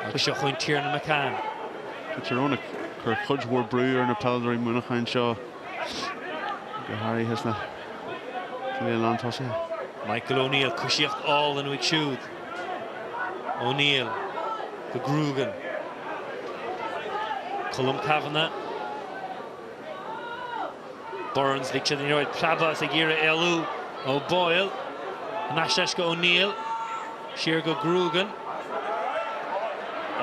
[SPEAKER 1] Agus seo chugainn Tiernan McCann.
[SPEAKER 2] Tá Tír Eoghain ag cur cuid mhór brú ar na peileadóirí Muineacháin seo, go háirithe sna lántosaithe.
[SPEAKER 1] Michael O'Neill, coisíocht álainn uaidh siúd. O'Neill go Grugan. Colm Cavanagh. Burns, lig sé den liathróid preabadh is ag iarraidh éalú ó Boyle. Thar n-ais leis go O'Neill. Siar go Grugan.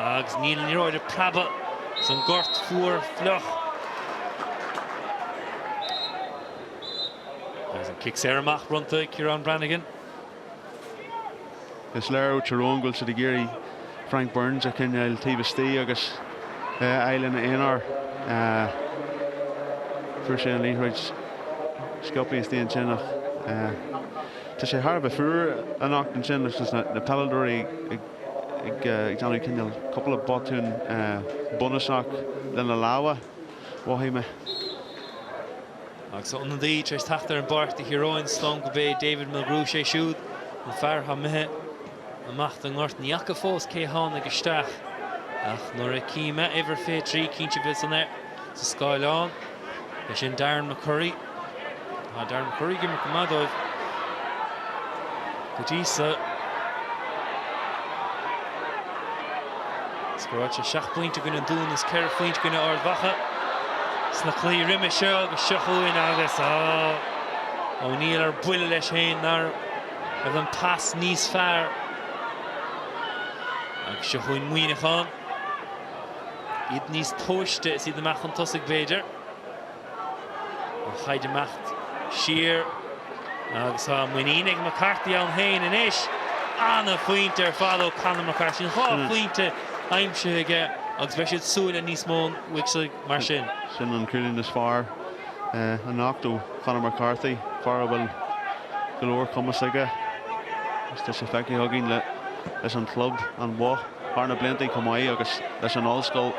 [SPEAKER 1] Agus níl an liathróid ag preabadh san gort fuar fliuch. Agus an cic saor amach bronnta ag Ciarán Brannigan.
[SPEAKER 2] Is léir ó Tír Eoghain go bhfuil siad ag iarraidh Frank Burns a choinneáil taobh istigh agus é a fháil ina aonar. Fuair sé an liathróid sciobtha istigh ansin ach tá sé thar a bheith fuar anocht ansin leis na peileadóirí ag déanamh cineál cúpla botún bunúsach lena lámha, mhothaigh mé.
[SPEAKER 1] Agus ionadaí tar éis teacht ar an bpáirc do Thír Eoghain, is dóigh liom gurb é David Mulgrew, sé siúd an fear atá imithe amach den ngort. Ní fhaca fós cé tháinig isteach ach nuair a tchím é, uimhir 23, cinnte beidh san air sa scáileán. É sin Darren McCurry. Tá Darren McCurry ag imirt go maith dóibh go dtí seo. Scóráil sé 7 bpointe i gcoinne an Dúin is 4 phointe i gcoinne Ard Mhacha sna cluichí roimhe seo agus seo chugainn agus O'Neill ar buile leis féin nach raibh an pas níos fearr agus seo chugainn Muineachán. Iad níos tomhaiste is iad amach chun tosaigh b'fhéidir. An chaid imeacht siar agus tá muinín ag McCarthy ann féin anois. Ana-phointe ar fad ó Conor McCarthy. Sin 2 phointe aimsithe aige agus beidh siad ag súil le níos mó uaidh mar sin.
[SPEAKER 2] Sin an cúilín is fearr anocht ó Conor McCarthy, fear a bhfuil go leor cumas aige agus tá sé feicthe againn leis an chlub an mhaith. thar na blianta chomh maith agus leis an ollscoil.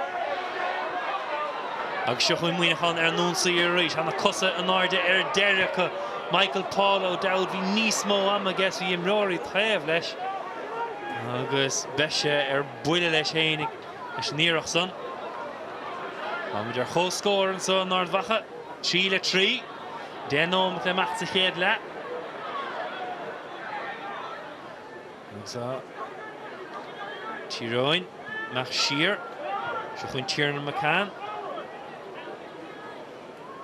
[SPEAKER 1] Agus seo chugainn Muineachán ar an ionsaí arís. Tá na cosa in airde ar deireadh acu. Michael Paul O'Dowd, bhí níos mó ama aige is bhí imreoirí taobh leis agus beidh sé ar buile leis féin leis an iarracht san. Táimid ar comhscór anseo in Ard Mhacha, 3 le 3. 10 nóiméad le imeacht sa chéad leath. Agus Tír Eoghain amach siar. Seo chugainn Tiernan McCann.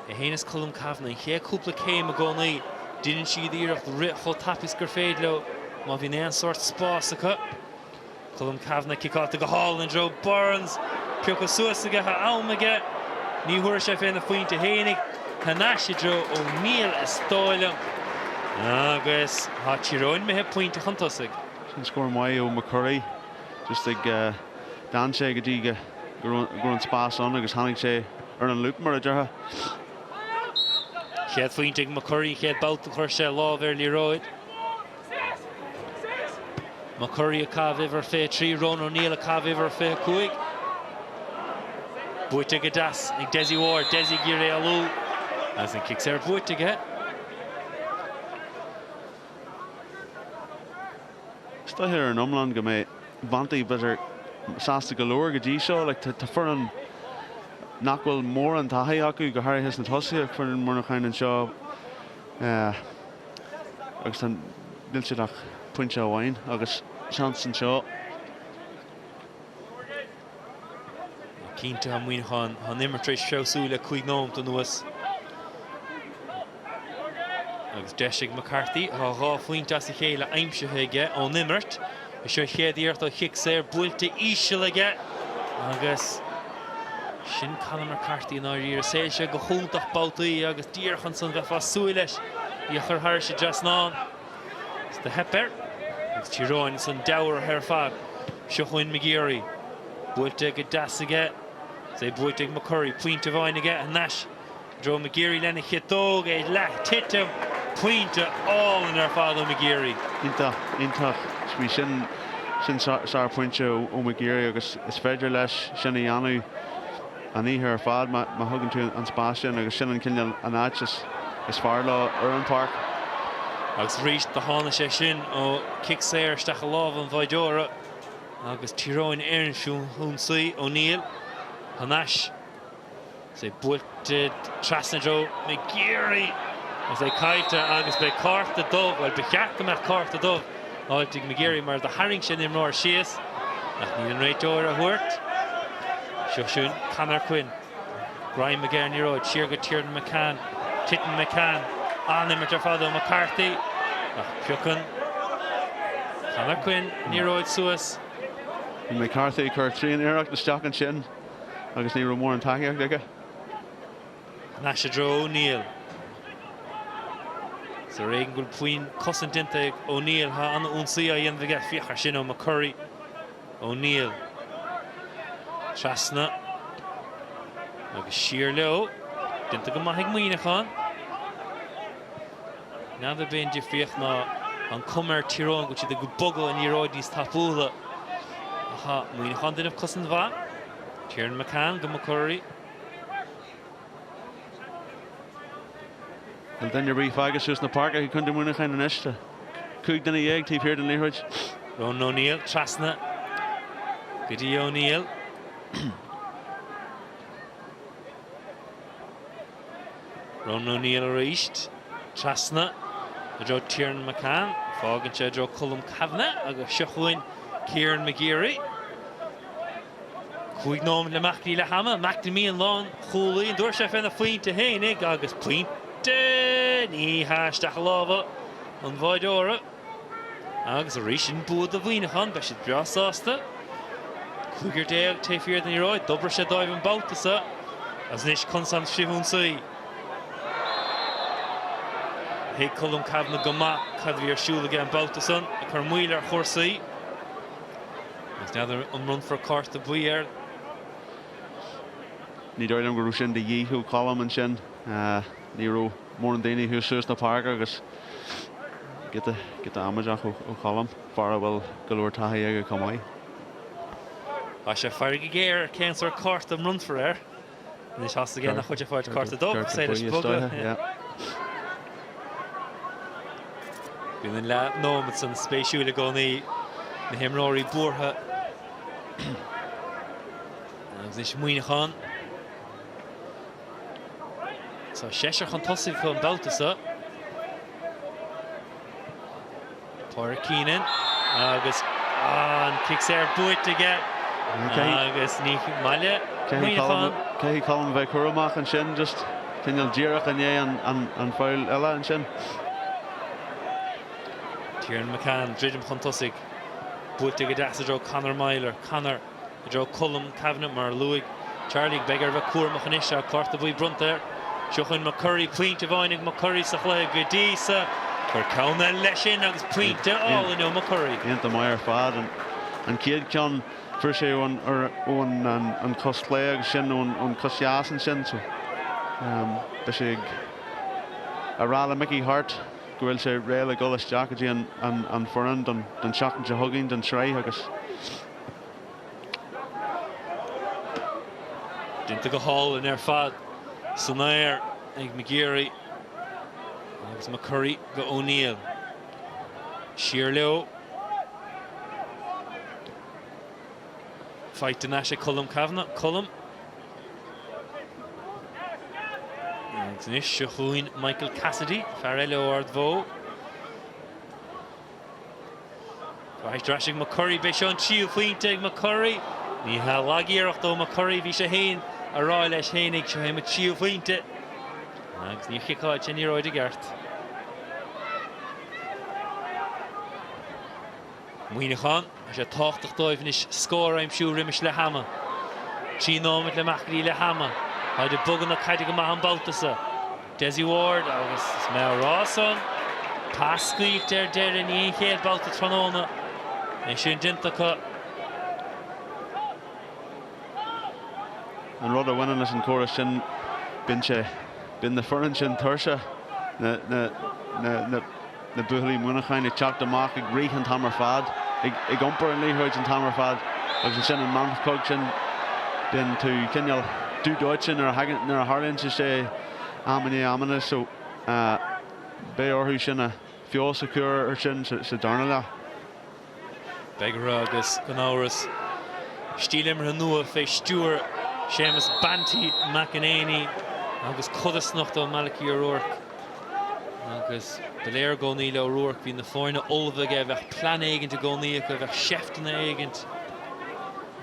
[SPEAKER 1] É féin is Colm Cavanagh, an chéad cúpla céim i gcónaí, déanann siad iarracht rith chomh tapaidh is gur féidir leo má bhíonn aon sórt spás acu. Colm Cavanagh ciceáilte go hálainn i dtreo Burns. Pioctha suas aige, tá am aige. Ní thabharfaidh sé féna phointe fhéinig. Thar n-ais i dtreo O'Neill is dóigh liom. Agus tá Tír Eoghain imithe pointe chun tosaigh.
[SPEAKER 2] Sin scór maith ó McCurry. Just ag d'fhan sé go dtí go raibh an spás ann agus tháinig sé ar an loop mar a déarfá.
[SPEAKER 1] Chéad phointe ag McCurry, an chéad babhta a chuir sé lámh ar liathróid. McCurry ag caitheamh uimhir 23, Ronan O'Neill ag caitheamh uimhir 25. Buaite go deas ag Dessie Ward, Dessie ag iarraidh éalú agus an cic saor buaite aige.
[SPEAKER 2] Is dóiche ar an iomlán go mbeidh Banty b'fhéidir sásta go leor go dtí seo. Like, tá foireann nach bhfuil mórán taithí acu, go háirithe sna tosaithe, foireann Mhuineacháin anseo. Agus tá, níl siad ach pointe amháin agus seans anseo.
[SPEAKER 1] Cinnte tá Muineachán, tá an imirt tar éis feabhsú le 5 nóimeat anuas. Agus deis ag McCarthy, tá 2 phointe as a chéile aimsithe aige ón imirt. Is seo a chéad iarracht ó chic saor buailte íseal aige agus sin Conor McCarthy i ndáiríre. Sheol sé go hiontach babhtaí agus díreach ansan bheifeá ag súil leis í a chur thairis an dtrasnán. Is do theip air agus Tír Eoghain ansan diamhair ar fad. Seo chugainn McGeary. Buailte go deas aige. Is é buaite ag McCurry. Pointe amháin aige thar n-ais i dtreo McGeary lena chiotóg. É leath titim. Pointe álainn ar fad ó McGeary.
[SPEAKER 2] Iontach, iontach. Bhí sin, sin sárphointe ó McGeary agus is féidir leis sin a dhéanamh an oíche ar fad má thugann tú an spás sin agus sin an cineál an áit is fearr leo ar an pháirc.
[SPEAKER 1] Agus arís do tháinig sé sin ó chic saor isteach i lámha an bháireora agus Tír Eoghain ar an ionsaí. O'Neill thar n-ais. Is é buailte trasna i dtreo McGeary agus é caillte agus beidh cárta dubh, bhuel ba cheart go mbeadh cárta dubh faighte ag McGeary mar do tharraing sé an imreoir síos ach níl an réiteoir á thabhairt. Seo chugainn Conor Quinn. Greim aige ar an liathróid, siar go Tiernan McCann. Titeann McCann. An-imirt ar fad ó McCarthy ach piocann Conor Quinn an liathróid suas.
[SPEAKER 2] Bhí McCarthy ag cur tréan-iarracht isteach ansin agus ní raibh mórán tacaíocht aige.
[SPEAKER 1] Thar n-ais i dtreo O'Neill. Is ar éigean go bhfuil puinn cosaint déanta ag O'Neill. Tá an-ionsaí á dhéanamh aige. Féach ar sin ó McCurry. O'Neill. Trasna. Agus siar leo. Déanta go maith ag Muineachán. N'fheadar ab é an difríocht ná an cuma ar Tír Eoghain go bhfuil siad ag bogadh an liathróid níos tapúla. Ach tá Muineachán ag déanamh cosaint mhaith. Kieran McCann go McCurry.
[SPEAKER 2] Níl duine ar bith fágtha suas na páirce ag Contae Mhuineacháin anois. Tá 15 duine taobh thiar den liathróid.
[SPEAKER 1] Ronan O'Neill trasna go dtí O'Neill. Ronan O'Neill arís trasna i dtreo Tiernan McCann. Fágann sé i dtreo Colm Cavanagh agus seo chugainn Kieran McGeary. 5 nóiméad le imeacht go dtí leath ama. McNamee an lánchúlaí, an dtabharfaidh sé féna phointe fhéinig agus pointe! Ní hea, isteach i lámha an bháireora. Agus arís sin bua do Mhuineachán, beidh siad breá sásta. 15 taobh thiar den liathróid, d'oibrigh sé dóibh an babhta seo. Agus anois conas an frithionsaí. Thuig Colm Cavanagh go maith cad a bhí ar siúl aige an babhta san, ag cur moill ar chúrsaí. Agus n'fheadar an mbronnfar cárta buí air.
[SPEAKER 2] Ní dóigh liom go raibh sin de dhíth ó Cholm ansin. Ní raibh mórán daoine thuas suas na páirce agus giota giota amaideach ó Cholm, fear a bhfuil go leor taithí aige chomh maith.
[SPEAKER 1] Tá sé ag faire go géar ar cén sórt cárta a mbronnfar air. Anois tá a fhios aige nach bhfuil sé ag fáilt cárta dubh, is é leis bogadh. Bíonn an leath nóiméad san spéisiúil i gcónaí, na himreoirí buartha. Agus anois Muineachán. Tá seisear chun tosaigh acu an babhta seo. Pádraig Keenan agus an cic saor buaite aige agus ní maith le Muineachán.
[SPEAKER 2] Caithfidh Colm bheith cúramach ansin, just cineál díreach i ndiaidh an foul eile ansin.
[SPEAKER 1] Kieran McCann druidim chun tosaigh, buailte go deas i dtreo Conor Meyler. Conor. I dtreo Colm Cavanagh, mar a luaigh Charlie, beidh air bheith cúramach anois, tá cárta buí bronnta air. Seo chugainn McCurry, pointe amháin ag McCurry sa chluiche go dtí so. Cuir ceann eile leis sin agus pointe álainn ó McCurry.
[SPEAKER 2] Iontach maith ar fad. An chéad cheann fuair sé ón an cos chlé agus sin ón cos dheas ansin so beidh sé ag rá le Mickey Harte go bhfuil sé réidh le dhul isteach go dtí an foireann don tseachtain seo chugainn don tsraith agus
[SPEAKER 1] Déanta go hálainn ar fad san aer ag McGeary agus McCurry go O'Neill. Siar leo. Faighte anois ag Colm Cavanagh. Colm. Agus anois seo chugainn Michael Cassidy, fear eile ó Ard Mhó. Faighte ar ais ag McCurry. B'é seo an tríú phointe ag McCurry. Ní hea lag-iarracht ó McCurry. Bhí sé féin a rá leis féinig, seo é mo tríú phointe. Agus níor chiceáil sé an liathróid i gceart. Muineachán, tá sé tábhachtach dóibh anois scór a aimsiú roimis leath ama. 3 nóiméad le imeacht go dtí leath ama. Táid ag bogadh na caide go maith an babhta seo. Dessie Ward agus is mé a rá san, pas scaoilte ar deireadh, ní an chéad babhta tráthnóna é sin déanta acu.
[SPEAKER 2] An rud a bhaineann leis an chóras sin, bíonn sé, bíonn na foireann sin tuirseach, na, na, na, na, na buachaillí Muineacháin ag teacht amach ag rith an t-am ar fad, ag iompar an liathróid an t-am ar fad agus ansin an meancóg sin, bíonn tú cineál dubh dóite nuair a thagann, nuair a tharlaíonn sé sé am i ndiaidh amanna so beidh orthu sin a feabhas a chur ar sin sa darna leath.
[SPEAKER 1] Beidh orthu agus gan amhras stíl imeartha nua fé stiúir Séamus Banty McEnaney agus codarsnacht ó Malachy O'Rourke. Agus ba léir i gcónaí le O'Rourke, bhí na foirne ullamh aige, bheadh plean éigint i gcónaí acu, bheadh seifteanna éigint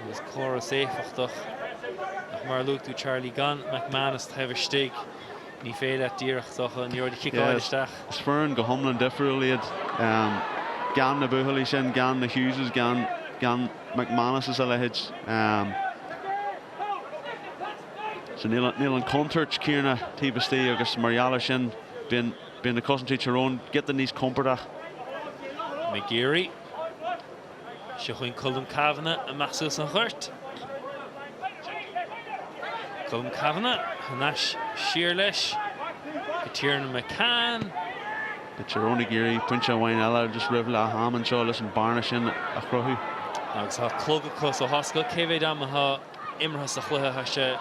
[SPEAKER 1] agus córas éifeachtach. Ach mar a luaigh tú Charlie, gan McManus taobh istigh. Ní féidir leat díreach is dócha an liathróid a chiceáil isteach.
[SPEAKER 2] Is foireann go hiomlán difriúil iad. Gan na buachaillí sin, gan na Hugheses, gan gan McManus is a leithéid. So níl níl an chontúirt céanna taobh istigh agus mar gheall ar sin bíonn bíonn na cosantóirí Tír Eoghain giota níos compordach.
[SPEAKER 1] McGeary. Seo chugainn Colm Cavanagh amach suas an ghort. Colm Cavanagh thar n-ais siar leis go Tiernan McCann.
[SPEAKER 2] Beidh Tír Eoghain ag iarraidh pointe amháin eile just roimh leath am anseo leis an bearna sin a chruthú.
[SPEAKER 1] Agus tá clog acu so tá a fhios acu cé mhéad am atá imeartha sa chluiche. Tá sé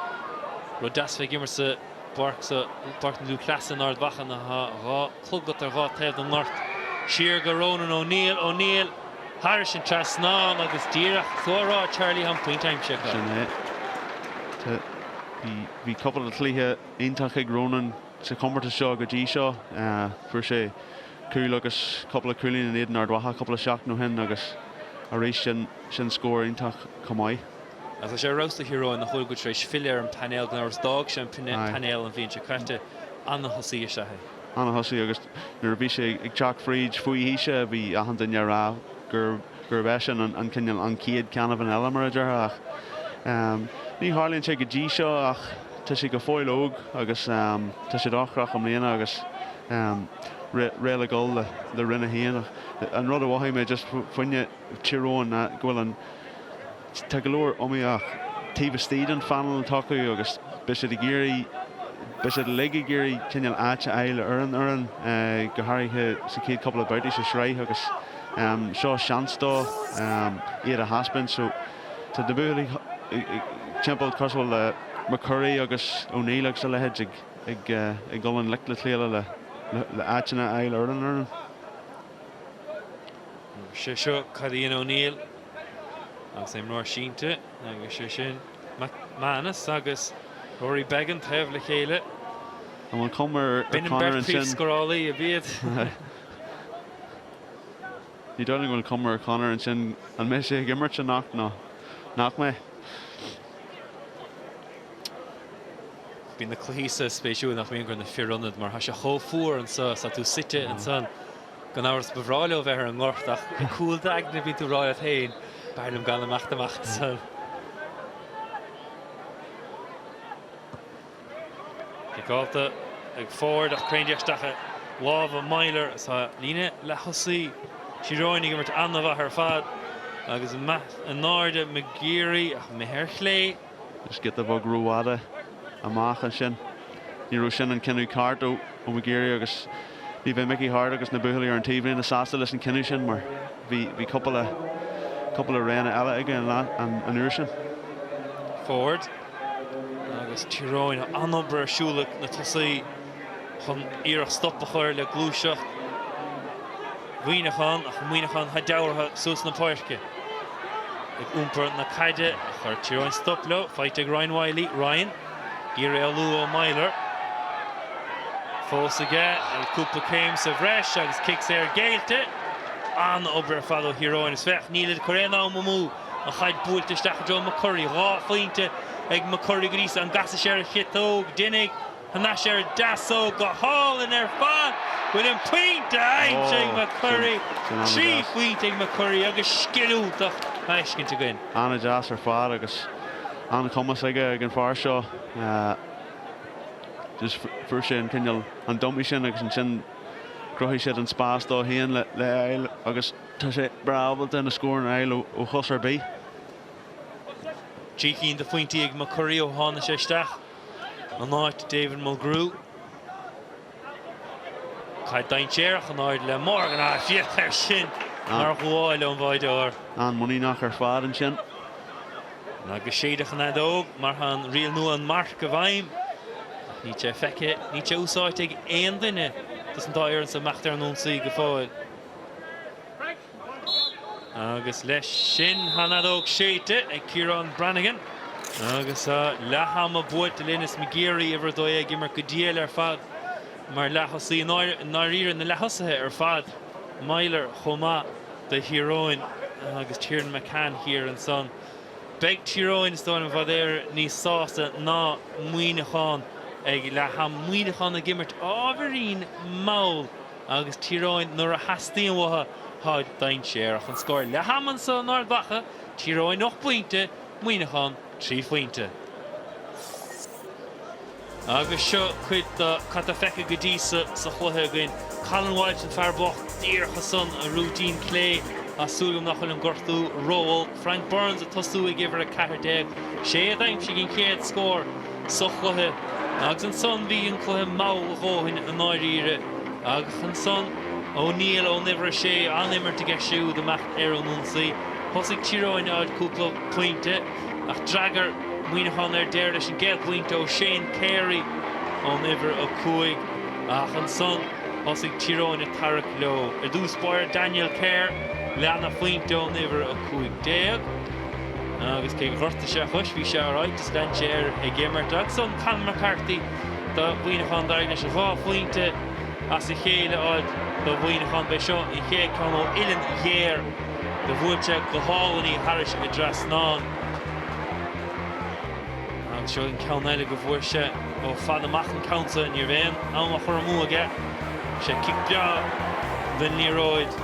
[SPEAKER 1] rud deas bheith ag imirt sa bpáirc so, Páirc na Lúthchleasa in Ard Mhacha ná tá 2 chlog agat ar dhá taobh den ngort. Siar go Ronan O'Neill, O'Neill thairis an trasnán agus díreach tú á rá Charlie tá an pointe aimsithe acu.
[SPEAKER 2] Sin é. Tá, bhí, bhí cúpla cluiche iontach ag Ronan sa chomórtas seo go dtí seo. Fuair sé cúl agus cúpla cúilín in éadan Ard Mhacha cúpla seachtain ó shin agus arís sin, sin scór iontach chomh maith.
[SPEAKER 1] Ach tá sé ar fheabhas do Thír Eoghain nach bhfuil go tar éis filleadh ar an bpainéal gan amhras d'fhág sé an painéal an bhliain seo caite. Ana-thosaí is ea é.
[SPEAKER 2] Ana-thosaí agus nuair a bhí sé ag teacht fríd faoi aois bhí achan duine ag rá gurbh eisean an cineál an chéad Canavan eile mar a déarfá ach ní tharlaíonn sé go dtí seo ach tá sé go fóill óg agus tá sé dochrach i mbliana agus réidh le dhul le Roinn 1 ach an rud a mhothaigh mé just faoi Thír Eoghain ná go bhfuil an Tá go leor iomaíocht taobh istigh den phainéal atá acu agus beidh siad ag iarraidh, beidh siad uilig ag iarraidh cineál áit a fháil ar an fhoireann, go háirithe sa chéad cúpla babhtaí sa sraith agus seo seans dó iad a thaispeáint. So tá na buachaillí timpeall cosúil le McCurry agus O'Neill agus a leithéid ag ag dul i ngleic le chéile le áiteanna a fháil ar an fhoireann.
[SPEAKER 1] Sé seo cad a dhein O'Neill agus imreoir sínte agus sé sin McManus agus Rory Beggan taobh le chéile.
[SPEAKER 2] An bhfuil cuma ar
[SPEAKER 1] B'in an
[SPEAKER 2] Conor
[SPEAKER 1] beirt
[SPEAKER 2] ansin?
[SPEAKER 1] príomhscórálaí ab iad.
[SPEAKER 2] Ní dóigh liom go bhfuil cuma ar Conor ansin an mbeidh sé ag imirt anocht nó nach mbeidh.
[SPEAKER 1] Bíonn na cluichí seo spéisiúil nach mbíonn gur na fir ionad mar tá sé chomh fuar anso is tá tú suite ansan. Gan amhras ba bhreá leo bheith ar an ngort ach i gcúl d'aigne bíonn tú ag rá leat féin, b'fhearr liom gan imeacht amach ansan. Ciceáilte ag Forde ach crainn díreach isteach i lámha Meyler. Tá líne leath-thosaí Thír Eoghain ag imirt an-mhaith ar fad agus amach in airde McGeary ach imithe ar chlé.
[SPEAKER 2] Just giota beag rófhada amach ansin. Ní raibh sin an cinneadh ceart ó McGeary agus ní bheidh Mickey Harte agus na buachaillí ar an taobhlíne sásta leis an cinneadh sin mar bhí bhí cúpla cúpla roghanna eile aige an an uair sin.
[SPEAKER 1] Forde agus Tír Eoghain an-obair ar siúl ag na tosaí chun iarracht stop a chur le gluaiseacht Mhuineacháin ach Muineachán tá deabhartha suas na páirce ag iompar na caide chuir Tír Eoghain stop leo, faighte ag Ryan Wylie, Ryan ag iarraidh éalú ó Meyler fós aige ag cúpla céim sa bhreis agus cic saor géillte. An-obair ar fad ó Thír Eoghain is féach nílid ag cur aon am amú an chaid buailte isteach i dtreo McCurry, 2 phointe ag McCurry go dtí so, an gcasfaidh sé ar a chiotóg, d'imigh. Thar n-ais ar a deasóg go hálainn ar fad. Bhfuil an pointe aimsithe ag McCurry. 3 phointe ag McCurry agus scil iontach á fheiscint againn.
[SPEAKER 2] An-deas ar fad agus an-chumas aige ag an fear seo. Just fuair sé an cineál an dummy sin agus ansin chruthaigh siad an spás dó féin le le fháil agus tá sé breá ábalta na scóranna a fháil ó chos ar bith.
[SPEAKER 1] 3 cinn de phointí ag McCurry ó tháinig sé isteach. In áit David Mulgrew. Caid dainséarach in airde le Morgan. Ah, féach air sin mar ghabháil ón bháideoir.
[SPEAKER 2] An-mhuiníneach ar fad ansin.
[SPEAKER 1] Agus séideadh an fheadóg mar tá an riail nua an marc i bhfeidhm. Ach níl sé feicthe, níl sé úsáidte ag aon duine dos an dá fhoireann sa imeacht ar an ionsaí go fóill. Agus leis sin, tá an fheadóg séidte ag Ciarán Brannigan agus tá leath ama buailte linn. Is McGeary, uimhir 12, ag imirt go diail ar fad mar leath-thosaí. I ndáiríre, na leath-thosaithe ar fad, Meyler chomh maith do Thír Eoghain agus Tiernan McCann thiar ansan. Beidh Tír Eoghain, is dóigh liom, i bhfad Éireann níos sásta ná Muineachán. Ag leath am, Muineachán ag imirt ábhairín mall agus Tír Eoghain nuair a theastaíonn uathu, táid dainséarach. An scór leath ama anso in Ard Mhacha, Tír Eoghain 8 bpointe, Muineachán 3 phointe. Agus seo cuid de cad tá feicthe go dtí so sa chluiche againn. Colin Walsh, an fear bocht, díreach ansan, a rúidín clé. Tá súil agam nach bhfuil an gortú ró-olc. Frank Burns ag tosú ag uimhir 14. Sé a d'aimsigh an chéad scór sa chluiche. Agus ansan bhí an cluiche mall a dhóthain i ndáiríre. Agus ansan O'Neill ón uimhir 6, an-imirt aige siúd amach ar an ionsaí. Thosaigh Tír Eoghain a fháil cúpla pointe. Ach d'fhreagair Muineachán ar deireadh leis an gcéad phointe ó Shane Carey ón uimhir 5 ach ansan thosaigh Tír Eoghain ag tarrac leo. Ar dtús báire Daniel Kerr lena phointe ón uimhir 15 agus cé gur ghortaigh sé a chois bhí sé alright is lean sé air ag imirt. Agus ansan Conor McCarthy do Mhuineachán d'éirigh leis an dhá phointe as a chéile a fháil do Mhuineachán. B'é seo an chéad ceann ó uillinn ghéar. Do bhuail sé go hálainn í thairis an dtrasnán. Agus seo an ceann eile go bhfuair sé ó fad amach an ceann so, ní raibh aon am á chur amú aige. Sé cic breá den liathróid.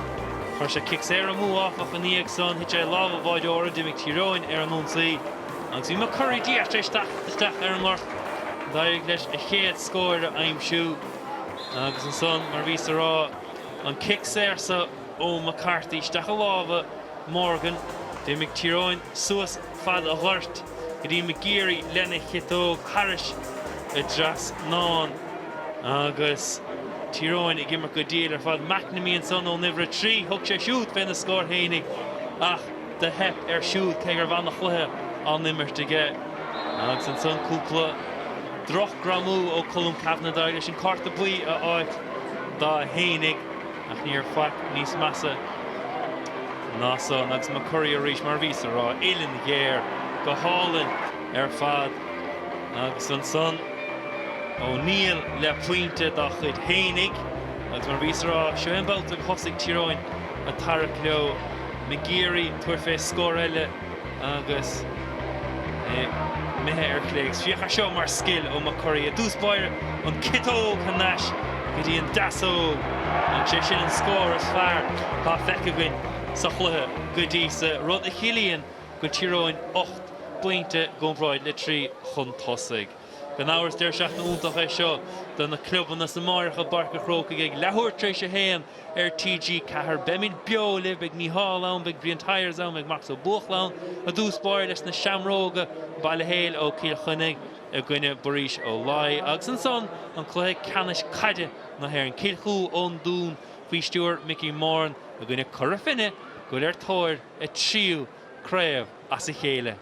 [SPEAKER 1] Chuir sé cic saor amú áfach ina dhiaidh san, thit sé i lámha an bháireora, d'imigh Tír Eoghain ar an ionsaí agus bhí McCurry díreach tar éis teacht isteach ar an ngort. D'éirigh leis a chéad scór a aimsiú agus ansan, mar a bhíos a rá, an cic saor so, ó McCarthy isteach i lámha Morgan. D'imigh Tír Eoghain suas fad a' ghoirt go dtí McGeary lena chiotóg thairis a' dtrasnán agus Tír Eoghain ag imirt go diail ar fad. McNamee ansan ón uimhir 3, thug sé siúd féna scór fhéinig ach do theip air siúd cé go raibh ana-chluiche á n-imirt aige. Agus ansan cúpla droch-ghreamú ó Colm Cavanagh d'éirigh leis an cárta buí a fháilt dá fhéinig. Ach ní raibh faic níos measa ná san agus McCurry arís, mar a bhíos a rá, uillinn ghéar, go hálainn ar fad. Agus ansan O'Neill le pointe dá chuid fhéinig. Agus mar a bhíos a rá, seo é an babhta gur thosaigh Tír Eoghain ag tarrac leo. McGeary ag tabhairt fé scór eile. agus é imithe ar chlé. Agus féach ar seo mar scil ó McCurry. I dtús báire, an ciotóg thar n-ais go dtí an deasóg. Agus sé sin an scór is fearr atá feicthe againn sa chluiche go dtí so, rud a chiallaíonn go bhfuil Tír Eoghain 8 bpointe i gcomparáid le 3 chun tosaigh. Gan amhras, deireadh seachtaine iontach é seo do na clubanna is amárach i bPáirc an Chrócaigh ag leathuair tar éis a haon. ar TG4. Beimid beo libh, beidh Mícheál ann, beidh Brian Tyers ann, beidh Marcus Ó Buachalla ann, i dtús báire leis na Seamróga, Baile Héil ó Cill Chainnigh i gcoinne Buiríos Ó Laoi agus ansan an cluiche ceannais caide na hÉireann, Cill Chua ón Dún faoi stiúir Mickey Moran i gcoinne Cora Finne go bhfuil ar tóir a tríú craobh as a chéile.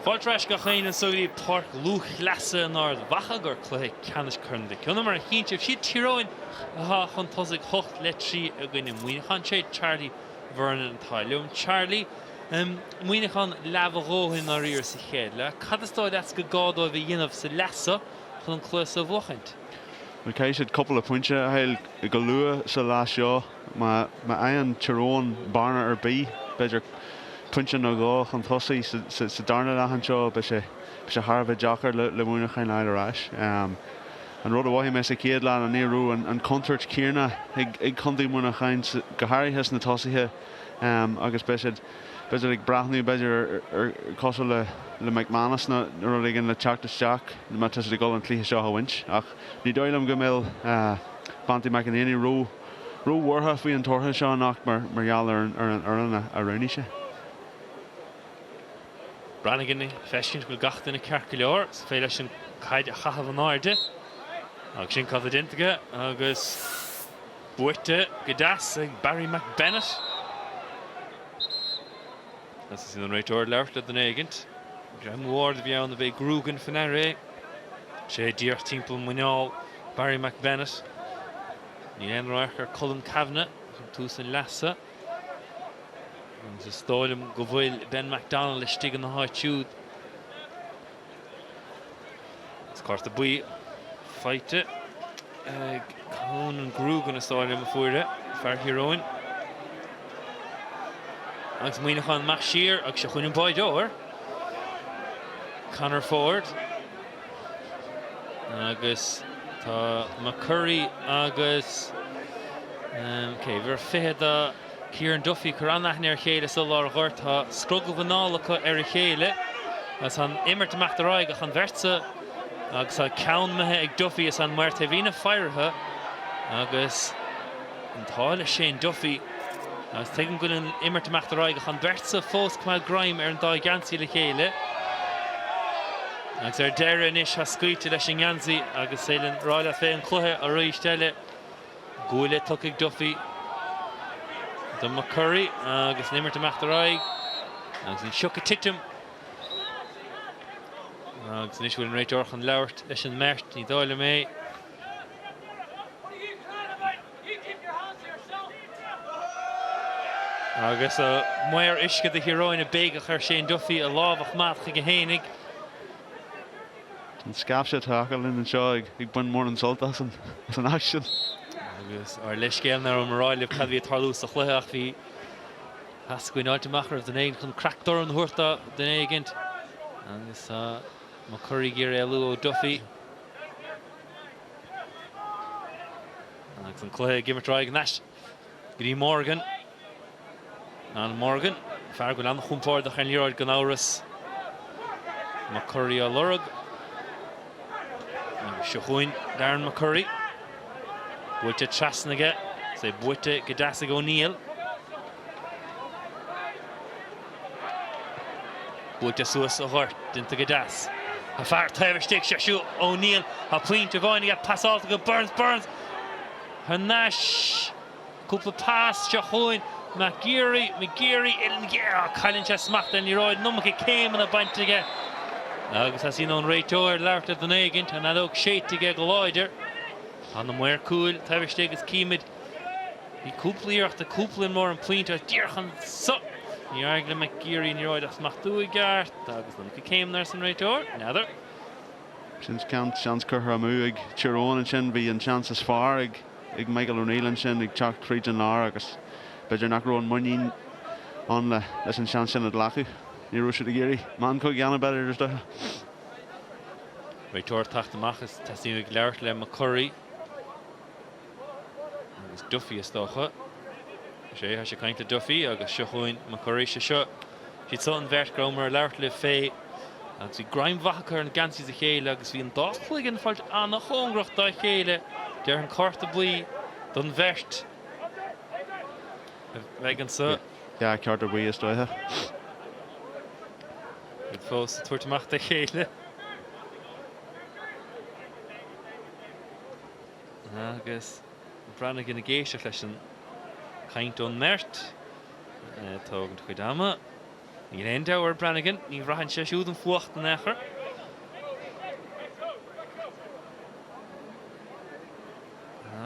[SPEAKER 1] Fáilte ar ais gach éinne anseo go dtí Páirc Lúthchleasa in Ard Mhacha do chluiche ceannais Corn Mhic Cionnaith. Mar a chíonn sibh, siad Tír Eoghain atá chun tosaigh 8 le 3 i gcoinne Mhuineacháin. Sé Charlie Vernon atá liom. Charlie, Muineachán leamh a dhóthain i ndáiríre sa chéad leath. Cad is dóigh leat gur gá dóibh a dhéanamh sa leath seo chun an cluiche seo a bhuachaint?
[SPEAKER 2] Bhuel, caithfidh siad cúpla pointe a fháil go luath sa leath seo. Má fhaigheann Tír Eoghain bearna ar bith, b'fhéidir pointe nó dhó chun tosaigh sa darna leath anseo, beidh sé thar a bheith deacair le Muineachán a fháil ar ais. An rud a mhothaigh mé sa chéad leath ná ní raibh an chontúirt chéanna ag contae Mhuineacháin, go háirithe sna tosaithe, agus beidh siad b'fhéidir ag breathnú b'fhéidir ar cosúil le le McManus nó rud éigin le teacht isteach má tá siad ag dul an cluiche seo a bhaint. Ach ní dóigh liom go mbeidh Banty McEnaney ró róbhuartha faoi an toradh seo anocht mar mar gheall ar ar an fhoireann a roghnaigh sé.
[SPEAKER 1] Brannigan ag feiscint go bhfuil gach duine ceart go leor is féidir leis an caid a chaitheamh in airde agus sin cad atá déanta aige agus Buaite go deas ag Barry McBennett. Agus is an réiteoir ag labhairt le duine éigint. Greamú ard a bhí ann a bhí Grugan faoi ndeara é. Sé díreach timpeall muineál Barry McBennett. Níl aon radharc ar Colm Cavanagh chun tús an leasa. Agus is dóigh liom go bhfuil Ben McDonald istigh ina háit siúd. Is cárta buí faighte ag Conan Grugan is dóigh liom a fuair é, fear Thír Eoghain. Agus Muineachán amach siar agus seo chugainn an báireoir, Conor Ford. Agus tá McCurry agus cé, uimhir 20 do Kieran Duffy ag cur an-aithne ar a chéile sa lár an ghoirt. Tá scrogall mhuineáil acu ar a chéile agus tá an imirt ag imeacht ar aghaidh ach an bheirt seo agus tá ceann imithe ag Duffy is an maor taobhlíne fairithe agus an t-ádh le Shane Duffy agus tuigim go bhfuil an imirt ag imeacht ar aghaidh ach an bheirt seo fós ag coimeád greim ar an dá gheansaí le chéile. Agus ar deireadh anois tá scaoilte leis an ngeansaí agus é le rá leat fé an cluiche arís eile. Guaille tugtha ag Duffy do McCurry agus an imirt ag imeacht ar aghaidh agus an sioc ag titim. Agus anois bhfuil an réiteoir chun labhairt leis an mbeirt, ní dóigh liom é. Agus maor uisce do Thír Eoghain ag béiceach ar Shane Duffy a lámh a choimeád chuige fhéinig.
[SPEAKER 2] An scaifte atá acu linn anseo ag baint mórán sult as an aicsean.
[SPEAKER 1] Agus ár leithscéal nach raibh mé ag rá libh cad a bhí ag tarlú sa chluiche ach bhí a fhios againn fháilt amach roimh duine éigin chun craic dorn a thabhairt do dhuine éigin agus tá McCurry ag iarraidh éalú ó Duffy. Agus an cluiche ag imirt ar aghaidh anois go dtí Morgan. Alan Morgan, fear go bhfuil an-chompordach ar an liathróid gan amhras. McCurry á lorg. Agus seo chugainn Darren McCurry. Buailte trasna aige. Is é buaite go deas ag O'Neill. Buailte suas a ghort, déanta go deas. Tá fear taobh istigh, sé siúd O'Neill. Tá pointe amháin aige, pasáilte go Burns, Burns thar n-ais. Cúpla pas, seo chugainn McGeary, McGeary, uillinn ghéar, cailleann sé smacht ar an liathróid, an iomarca céimeanna bainte aige agus teastaíonn ón réiteoir labhairt le duine éigin, tá an fheadóg séidte aige go láidir. Tá na maoir cúil taobh istigh agus címid bhí cúpla iarracht ag cúpla imreoir an pointe ach díreach anso níor éirigh le McGeary an liathróid a smachtú i gceart agus an iomarca céimeanna arsa an réiteoir, n'fheadar.
[SPEAKER 2] Sin seans curtha amú ag Tír Eoghain ansin, bhí an seans is fearr ag. ag Michael O'Neill ansin ag teacht fríd an lár agus b'fhéidir nach raibh an muinín ann leis an seans sin a ghlacadh. Ní raibh siad ag iarraidh meancóg a dhéanamh b'fhéidir is dócha.
[SPEAKER 1] Réiteoir ag teacht amach is teastaíonn ag labhairt le McCurry agus Duffy is dócha. Is é, tá sé ag caint le Duffy agus seo chugainn McCurry. Sé seo, siad seo an bheirt go rabhamar ag labhairt libh fé agus bhí greim mhaith acu ar na geansaí a chéile agus bhí an dá chloigeann ag fáilt an-chóngarach dá chéile. Déarfainn cárta buí don bheirt a bheidh anso.
[SPEAKER 2] Yeah, cárta buí is dóiche.
[SPEAKER 1] Iad fós ag tabhairt amach dá chéile. Agus Brannigan ag éisteacht leis an chaint ón mbeirt. Ag tógaint a chuid ama. Níl aon deabhadh ar Brannigan, ní bhraitheann sé siúd an fuacht in aon chor.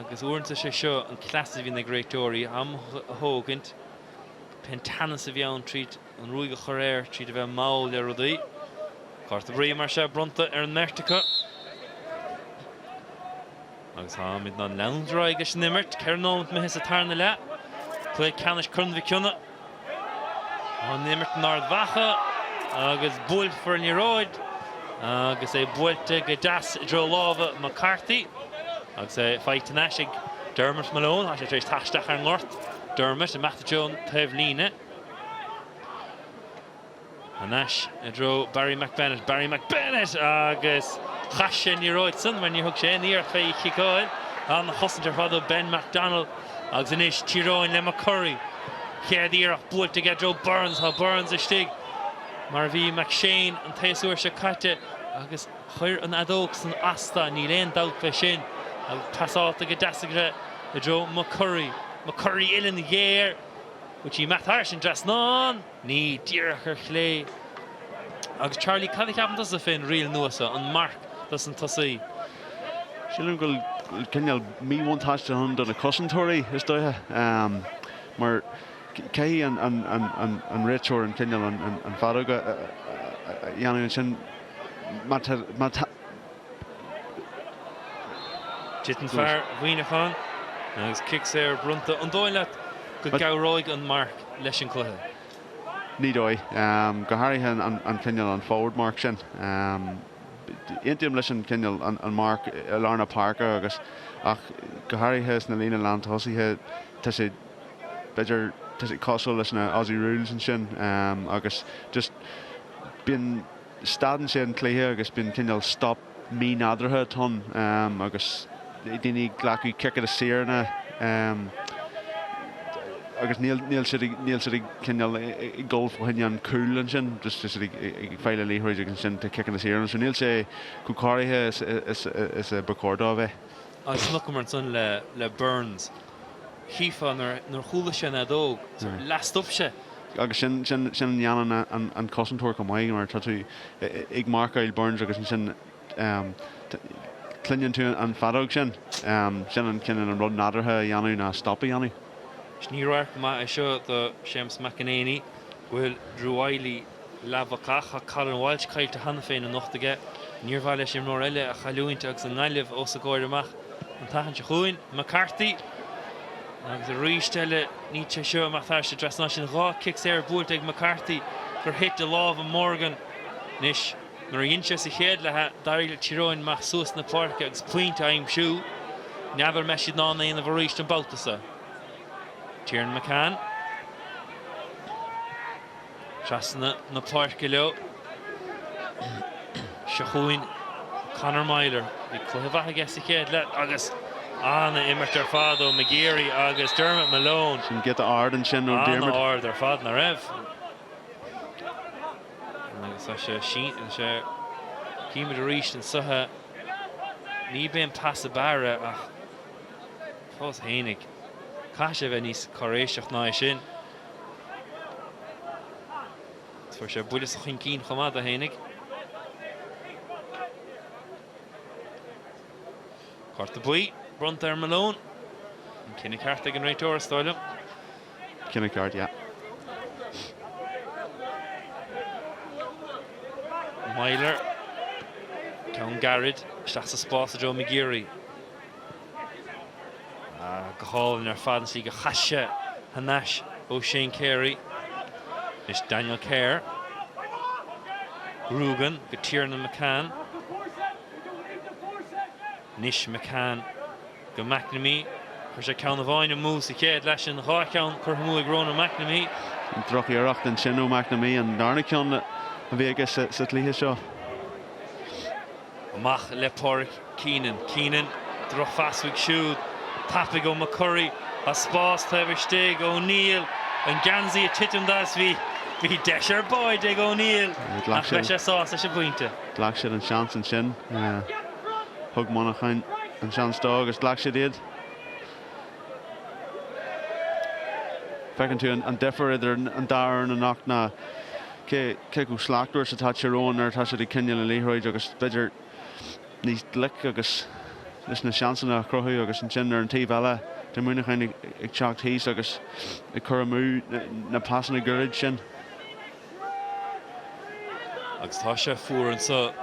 [SPEAKER 1] Agus uaireanta sé seo an cleas a bhíonn ag réiteoirí, am a thógaint, pén teannas a bhí ann tríd an ruaig a chur air, tríd a bheith mall le rudaí. Cárta buí mar seo bronnta ar an mbeirt acu. Agus táimid in ann leanúint ar aghaidh leis an imirt. 4 nóiméad imithe sa tarna leath. Cluiche ceannais Corn Mhic Cionnaith. Á n-imirt in Ard Mhacha agus buailfear an liathróid agus é buailte go deas i dtreo lámha McCarthy agus é faighte anois ag Dermot Malone. Tá sé tar éis teacht isteach ar an ngort. Dermot imeacht i dtreo an taobh líne. Anois i dtreo Barry McBennett, Barry McBennett agus chaith sé an liathróid san mar níor thug sé aon iarracht fé í chiceáil. An-chosaint ar fad ó Ben McDonald agus anois Tír Eoghain le McCurry. Chéad iarracht buailte aige i dtreo Burns, tá Burns istigh mar a bhí McShane an tséasúr seo caite agus chuir an fheadóg san asta, níl aon dabht fé sin agus pasáilte go deas aige i dtreo McCurry. McCurry uillinn ghéar, bhfuil sí imeacht thairis an dtrasnán? Ní, díreach ar chlé. Agus Charlie, cad a cheapann tusa fén riail nua seo, an marc dos an tosaí?
[SPEAKER 2] Sílim go bhfuil cineál míbhuntáiste ann do na cosantóirí, is dóiche, mar caithfidh an réiteoir an cineál an feadóg a dhéanamh ansin má tá.
[SPEAKER 1] Titeann fear Mhuineacháin agus cic saor bronnta. An dóigh leat go gcabhróidh an marc leis an gcluiche?
[SPEAKER 2] Ní dóigh. Go háirithe an cineál an forward mark sin. Aontaím leis an cineál an marc i lár na páirce agus ach go háirithe sna líne lántosaithe tá sé b'fhéidir tá sé cosúil leis na Aussie Rules ansin agus just bíonn Stadann sé an cluiche agus bíonn cineál stop mí-nádúrtha atá ann agus daoine ag glacadh ciceanna saora agus níl níl siad ag níl siad ag cineál ag dul fá choinne an cúl ansin, just tá siad ag ag fáil an liathróid agus ansin tá ciceanna saora ann. So níl sé chomh cóirithe is is is a ba chóir dó a bheith.
[SPEAKER 1] Agus chonaiceamar ansan le le Burns. Chífeá nuair nuair chuala sé an fheadóg, leathstop sé.
[SPEAKER 2] Agus sin, sin, sin a dhéanann an cosantóir chomh maith mar tá tú ag marcáil Burns agus ansin cluineann tú an feadóg sin. Sin an cineál an rud nádúrtha a dhéanamh ná stop a dhéanamh.
[SPEAKER 1] Ní radharc maith é seo do Séamus McEnaney go bhfuil Drew Wylie leathbhacach. Tá Colin Walsh caillte cheana féin anocht aige. Níor mhaith leis imreoir eile a chailliúint agus an Ghaillimh os a gcomhair amach an tseachtain seo chugainn. McCarthy agus arís eile níl sé seo amach thairis an dtrasnán sin. 2 cic saor buailte ag McCarthy gur thit i lámha Morgan. Anois nuair a dhein sé sa chéad leath d'éirigh le Tír Eoghain imeacht suas na páirce agus pointe a aimsiú. N'fheadar an mbeidh siad in ann é a dhéanamh arís an babhta seo. Tiernan McCann. Trasna na páirce leo. Seo chugainn Conor Meyler. Bhí cluiche mhaith aige sa chéad leath agus an-imirt ar fad ó McGeary agus Dermot Malone.
[SPEAKER 2] Sin giota ard ansin ó Dermot.
[SPEAKER 1] An-ard ar fad, nach raibh? Agus tá sé sé címid arís anseo. Ní b'é an pas ab fhearr é ach fós fhéinig. Caithfidh sé bheith níos cáiréiseach ná é sin. Fuair sé buille sa chuincín chomh maith do fhéinig. Cárta buí bronnta ar Malone. An cinneadh ceart ag an réiteoir, is dóigh liom.
[SPEAKER 2] Cinneadh ceart, yeah.
[SPEAKER 1] Meyler. Ceann gairid isteach sa spás i dtreo McGeary. Go hálainn ar fad an tslí gur chas sé thar n-ais ó Shane Carey. Anois Daniel Kerr. Grugan go Tiernan McCann. Anois McCann go McNamee. Chuir sé ceann amháin amú sa chéad leath sin, 2 cheann curtha amú ag Ronan McNamee.
[SPEAKER 2] Drochiarracht ansin ó McNamee, an darna ceann a bhí aige sa chluiche seo.
[SPEAKER 1] Amach le Pádraic Keenan. Keenan, drochphas uaidh siúd. Tapaidh ó McCurry. Tá spás taobh istigh. O'Neill. An geansaí ag titim de is bhí bhí deis ar báide ag O'Neill nach mbeidh sé sásta leis an bpointe.
[SPEAKER 2] Ghlac siad an seans ansin. Thug Muineachán an seans dó agus ghlac siad iad. Feiceann tú an difear idir an dá fhoireann anocht ná cé chomh slachtmhar is atá Tír Eoghain nuair atá siad ag coinneáil an liathróid agus b'fhéidir níos glice agus leis na seansanna a chruthú agus ansin ar an taobh eile tá Muineachán ag teacht thíos agus ag cur amú na pasanna gairid sin.
[SPEAKER 1] Agus tá sé fuar anseo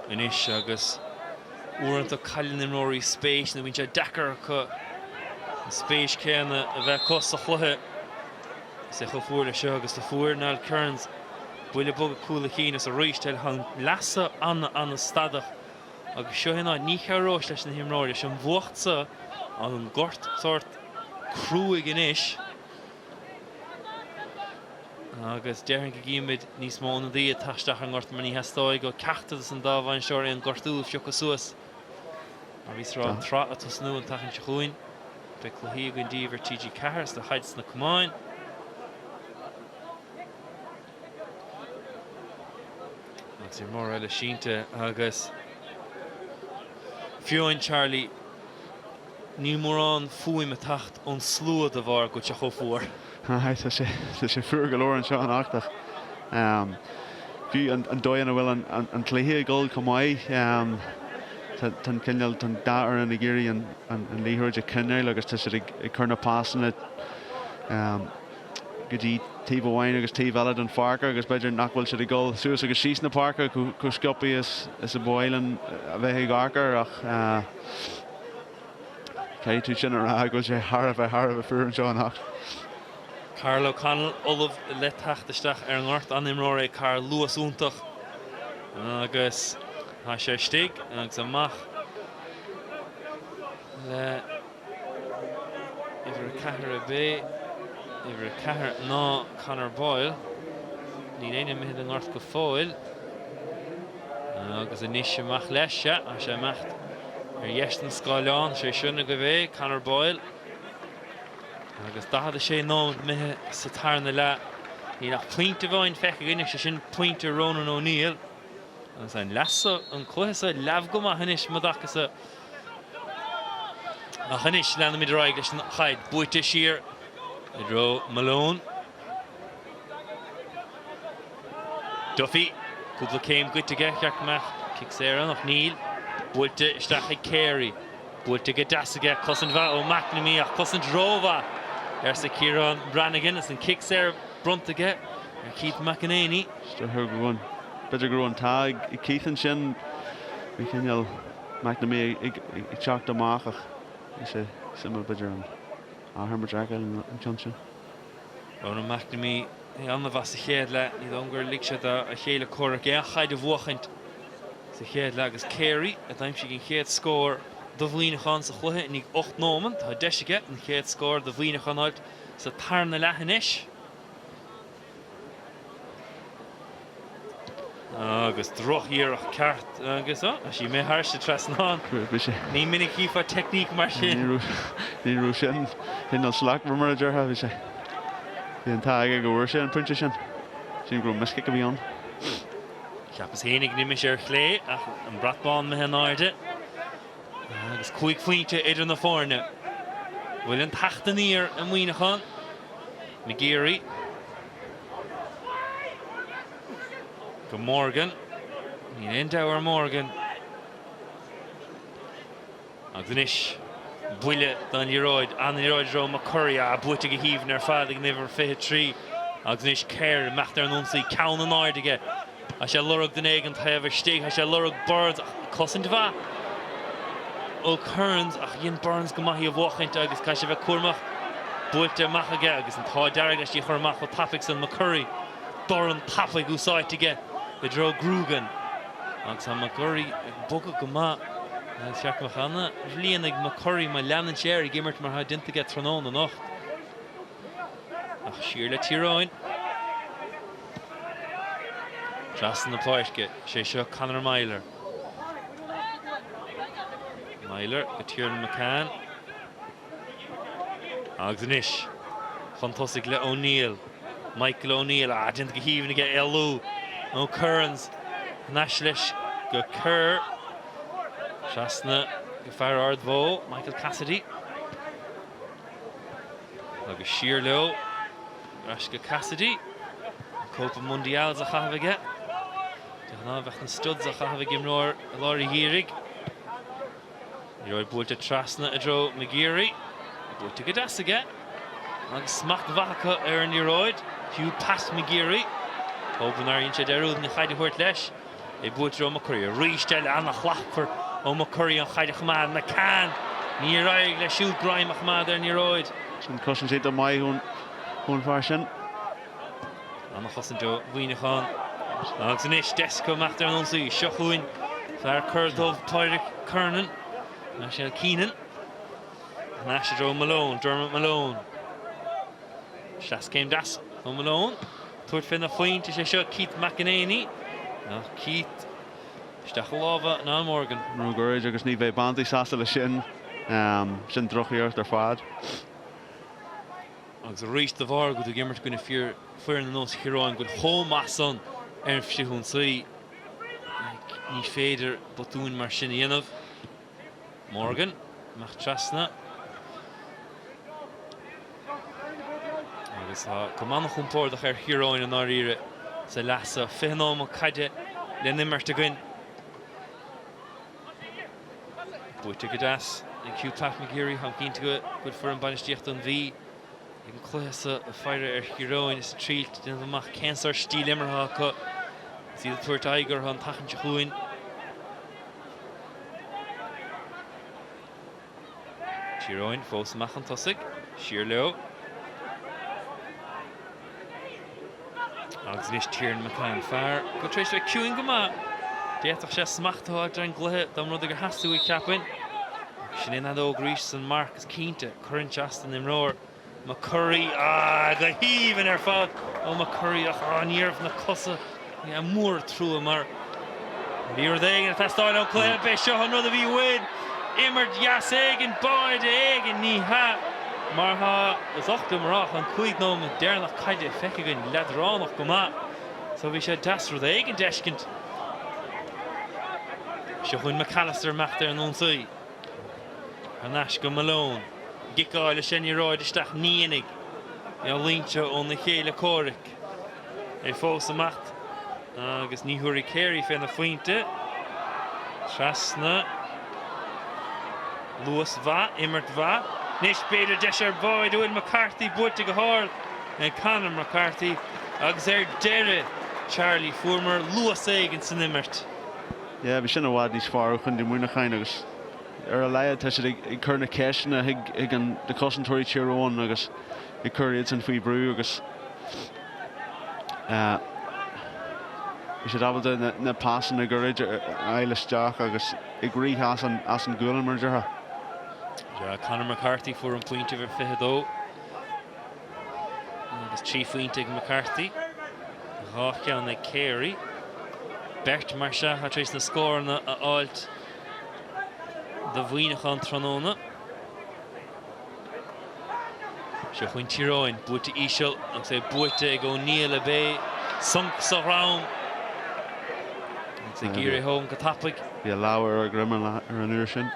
[SPEAKER 1] anois agus uaireanta cailleann imreoirí spéis nó bíonn sé deacair acu an spéis céanna a bheith acu sa chluiche. Is é chomh fuar leis seo agus do fuair Niall Kearns buille bog ag cúl a chinn is arís eile tá an leath seo an-an-stadach agus seo é an áit ní chabhróidh leis na himreoirí leis an bhfuacht seo an gort sórt cruaidh anois. Agus déarfainn go gcífimid níos mó ionadaí ag teacht isteach ar an ngort mar ní theastóidh ó ceachtar des an dá bhainisteoir aon gortú a phiocadh suas. Mar bhíos ag rá, an tsraith ag tosnú an tseachtain seo chugainn. Beidh cluichí againn daoibh ar TG4 sa chaid sna camáin. Agus imreoir eile sínte agus fiú amháin Charlie Níl mórán fuaim ag teacht ón slua de bharr go bhfuil sé chomh fuar.
[SPEAKER 2] Aye, tá sé, tá sé fuar go leor anseo anocht ach fiú an dóigh ina bhfuil an cluiche ag dul chomh maith, tá an cineál, tá an dá fhoireann ag iarraidh an liathróid a choinneáil agus tá siad ag cur na pasanna go dtí taobh amháin agus taobh eile den pháirc agus b'fhéidir nach bhfuil siad ag dul suas agus síos na páirce chomh sciobtha is a ba mhaith linn a bheith ag amharc air ach caithfidh tú sin a rá go bhfuil sé thar a bheith thar a bheith fuar anseo anocht.
[SPEAKER 1] Karl O'Connell ullamh le teacht isteach ar an ngort. An-imreoir é Karl, luas iontach agus tá sé istigh agus amach le Uimhir 4 ab é uimhir 4 ná Conor Boyle. Níl éinne imithe den ngort go fóill. Agus anois amach leis, sea, tá sé imeacht ar dheis den scáileán, sé sin agaibh é, Conor Boyle. Agus 46 nóiméad imithe sa tarna leath. Níl ach pointe amháin feicthe againn, sé sin pointe Ronan O'Neill. Agus an leath seo, an cluiche seo leamh go maith anois, mo dtaca-sa. Ach anois leanfaimid ar aghaidh leis an chaid buaite siar i dtreo Malone. Duffy, cúpla céim goite aige, cheart go mbeadh cic saor ann ach níl. Buailte isteach ag Carey. Buailte go deas aige, cosaint mhaith ó McNamee ach cosaint rómhaith. arsa Ciarán Brannigan is an cic saor bronnta aige ar Keith McEnaney.
[SPEAKER 2] B'fhéidir go raibh an t-ádh ag Keith ansin. Bhí cineál McNamee ag teacht amach ach bhí sé suimiúil b'fhéidir an athimirt a fheiceáil an ceann sin.
[SPEAKER 1] Ronan McNamee an-mhaith sa chéad leath, ní dóigh liom gur lig sé dá chéile comhraic aon chaid a bhuachaint sa chéad leath agus Carey a d'aimsigh an chéad scór do Mhuineachán sa chluiche i ndiaidh 8 nóimeant. Tá deis aige an chéad scór do Mhuineachán a fháilt sa tarna leath anois. Agus drochiarracht ceart agus, ó, tá sí imithe thairis an trasnán. Ní minic a chífeá teicníc mar sin.
[SPEAKER 2] Ní raibh sin cineál slachtmhar mar a déarfá. Bhí sé, bhí an t-ádh aige go bhfuair sé an pointe sin. Sílim go raibh miskick a bhí ann.
[SPEAKER 1] Cheapas fhéinig go n-imigh sé ar chlé ach an brat bán imithe in airde. Agus 5 phointe idir na foirne. Bhfuil an teacht aniar i Muineachán? McGeary. Go Morgan. Níl aon deabhadh ar Morgan. Agus anois, buille don liathróid. An liathróid i dtreo McCurry. Ah, buaite go haoibhinn ar fad ag an uimhir 23. Agus anois Kerr ag imeacht ar an ionsaí. Ceann in airde aige. Tá sé ag lorg duine éigin taobh istigh. Tá sé ag lorg Burns ach cosaint mhaith ó Kearns ach dhein Burns go maith í a bhuachaint agus caithfidh sé bheith cúramach. Buailte amach aige agus an t-ádh dearg leis í a chur amach chomh tapaidh san McCurry. Dorn tapaidh úsáidte aige i dtreo Grugan agus tá McGurry ag bogadh go maith agus cheart go mbeadh ana-bhliain ag McCurry má leanann sé air ag imirt mar atá déanta aige tráthnóna anocht. Ach siar le Tír Eoghain. Trasna na páirce, sé seo Conor Meyler. Meyler go Tiernan McCann. Agus anois chun tosaigh le O'Neill. Michael O'Neill, ah, déanta go haoibhinn aige éalú ó Kearns. Thar n-ais leis go Kerr. Trasna go fear Ard Mhó, Michael Cassidy. Agus siar leo ar ais go Cassidy. An Copa Mundials á chaitheamh aige. De ghnáth bheadh na studs á chaitheamh ag imreoir i lár an gheimhridh. Liathróid buailte trasna i dtreo McGeary. Buailte go deas aige. Agus smacht mhaith acu ar an liathróid. Hugh Pat McGeary. Hope nár dhein sé dearúd an chaid a thabhairt leis. É buailte i dtreo McCurry arís eile, an-shlachtmhar ó McCurry an chaid a choimeád. McCann, níor éirigh leis siúd greim a choimeád ar an liathróid.
[SPEAKER 2] Sin cosaint iontach maith ón bhfear sin.
[SPEAKER 1] An-chosaint ó Mhuineachán. Agus anois deis acu imeacht ar an ionsaí. Seo chugainn fear Corr Dubh, Pádraic Kernan. Sé Keenan. Thar n-ais i dtreo Malone, Dermot Malone. Seaschéim deas ó Malone. Tabhairt fé na phointe, sé seo Keith McEnaney. Ach Keith isteach i lámha Niall Morgan.
[SPEAKER 2] Róghairid agus ní bheidh Banty sásta leis sin. Sin drochiarracht ar fad.
[SPEAKER 1] Agus arís de bharr go bhfuil tú ag imirt i gcoinne fir foireann ar nós Thír Eoghain go bhfuil chomh maith san ar an frithionsaí, ní féidir botúin mar sin a dhéanamh. Morgan, amach trasna. Agus tá cuma an-chompordach ar Thír Eoghain i ndáiríre sa leath seo. 20 nóiméad caide le n-imirt againn. Buaite go deas ag Hugh Pat McGeary. Táim cinnte go bhfuil foireann bainistíochta an Mhí ag an cluiche seo ag faire ar Thír Eoghain is ag triail déanamh amach cén sórt stíl imeartha acu is iad ag tabhairt aghaidh orthu an tseachtain seo chugainn. Tír Eoghain fós amach chun tosaigh, siar leo. Agus anois Tiernan McCann, fear go tar éis bheith ciúin go maith. D'fhéadfadh sé smacht a fháilt ar an gcluiche dá mba rud é gur theastaigh uaidh, cheapfainn. Sin é an fheadóg arís san marc is cinnte, cuireann sé as don imreoir. McCurry, ah, go haoibhinn ar fad ó McCurry ach ah, ní raibh na cosa mór an trua mar bhí rud éigin ag teastáil ón cluiche, b'é seo an rud a bhí uainn, imirt dheas éigin, báide éigin, ní hea, mar tá, is oth liom a rá, tá an 5 nóiméad deireanach caide feicthe againn leadránach go maith, so bhí sé deas rud éigin d'fheiscint. Seo chugainn McAllister imeacht ar an ionsaí. Thar n-ais go Malone. Ciceáil leis an liathróid isteach ní dhéanfaidh. É línte óna chéile comhraic. É fós ag imeacht agus ní thabharfaidh Carey féna phointe. Trasna. Luas mhaith, imirt mhaith. Anois b'fhéidir deis ar bháide bhfuil McCarthy buailte go hard ag Conor McCarthy agus ar deireadh Charlie fuaireamar luas éigin san imirt.
[SPEAKER 2] Yeah, bhí sin i bhfad níos fearr ó Chontae Mhuineacháin agus ar a laghad tá siad ag cur na ceisteanna chuig na cosantóirí Tír Eoghain agus ag cur iadsan faoi bhrú agus bhí siad ábalta na pasanna gairid a fháil isteach agus ag rith as an gualainn mar a déarfá.
[SPEAKER 1] Sea, Conor McCarthy fuair an pointe uimhir 22 agus 3 phointe ag McCarthy, 2 cheann ag Carey. Beirt mar sea atá tar éis na scóranna a fháilt do Mhuineachán tráthnóna. Seo chugainn Tír Eoghain, buaite íseal agus é buaite ag O'Neill ab é sonc sa dhroim agus ag iarraidh a thógaint go tapaidh.
[SPEAKER 2] Bhí a lámh ar a dhroim ar an uair sin.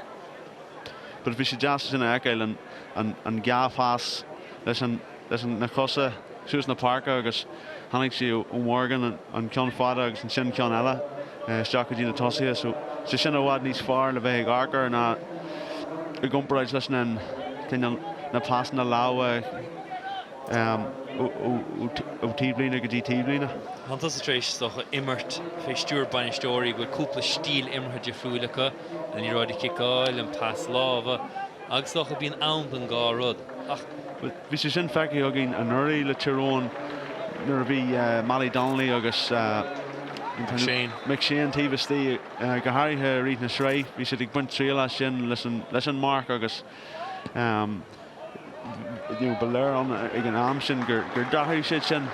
[SPEAKER 2] But bhí sé deas sin a fheiceáil, an dhá phas leis na cosa suas na páirce agus tháinig sé ó Morgan an ceann fada agus ansin ceann eile isteach go dtí na tosaithe. So sé sin i bhfad níos fearr le bheith ag amharc air ná i gcomparáid leis na cineál na pasanna láimhe ó taobhlíne go dtí taobhlíne.
[SPEAKER 1] Tá tusa tar éis, is dócha, imirt fé stiúir bainisteoirí go bhfuil cúpla stíl imeartha difriúil acu, an liathróid a chiceáil, an pas láimhe, agus is dócha bíonn am don dhá rud. Ach.
[SPEAKER 2] Bhí sé sin feicthe againn anuraidh le Tír Eoghain nuair a bhí Mattie Donnelly agus
[SPEAKER 1] McShane.
[SPEAKER 2] McShane taobh istigh, go háirithe i rith na sraith. Bhí siad ag baint triail as sin leis an marc agus ba léir ann ag an am sin gur d'athraigh siad sin.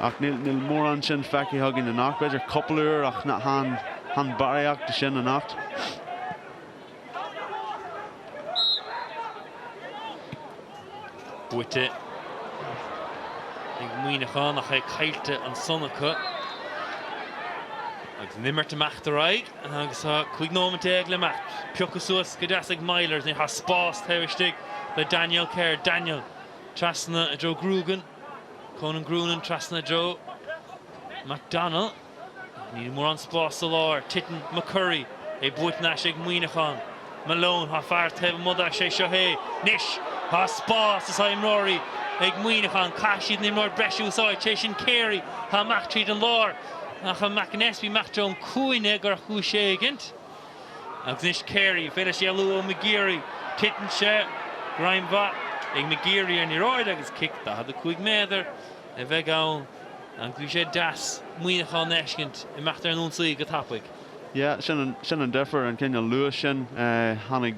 [SPEAKER 2] Ach níl mórán sin feicthe againn anocht. B'fhéidir cúpla uair ach chan barraíocht de sin anocht.
[SPEAKER 1] Buaite ag Muineachán ach é caillte ansan acu. Agus an imirt imeacht ar aghaidh agus tá 15 nóimeat le imeacht. Pioctha suas go deas ag Mylers. Tá spás taobh istigh le Daniel Kerr. Daniel trasna i dtreo Grugan. Conan Grugan trasna i dtreo McDonnell. Níl mórán spáis sa lár. Titeann McCurry. É buaite anois ag Muineachán. Malone, tá fear taobh amuigh de, sé seo é. Anois tá spás is tá imreoirí ag Muineachán. Caithfidh siad an imreoir breise a úsáid. Sé sin Carey. Tá amach tríd an lár. Ach an McAnespie amach i dtreo an cúinne gur chúis éigint. Agus anois Carey, féidir leis éalú ó McGeary. Titeann sé. Greim mhaith ag McGeary ar an liathróid agus cic 45 méadar a bheidh ann. Agus bhí sé deas Muineachán a fheiscint imeacht ar an ionsaí go tapaidh.
[SPEAKER 2] Yeah, sin an, sin an difear, an cineál luas sin. Tháinig,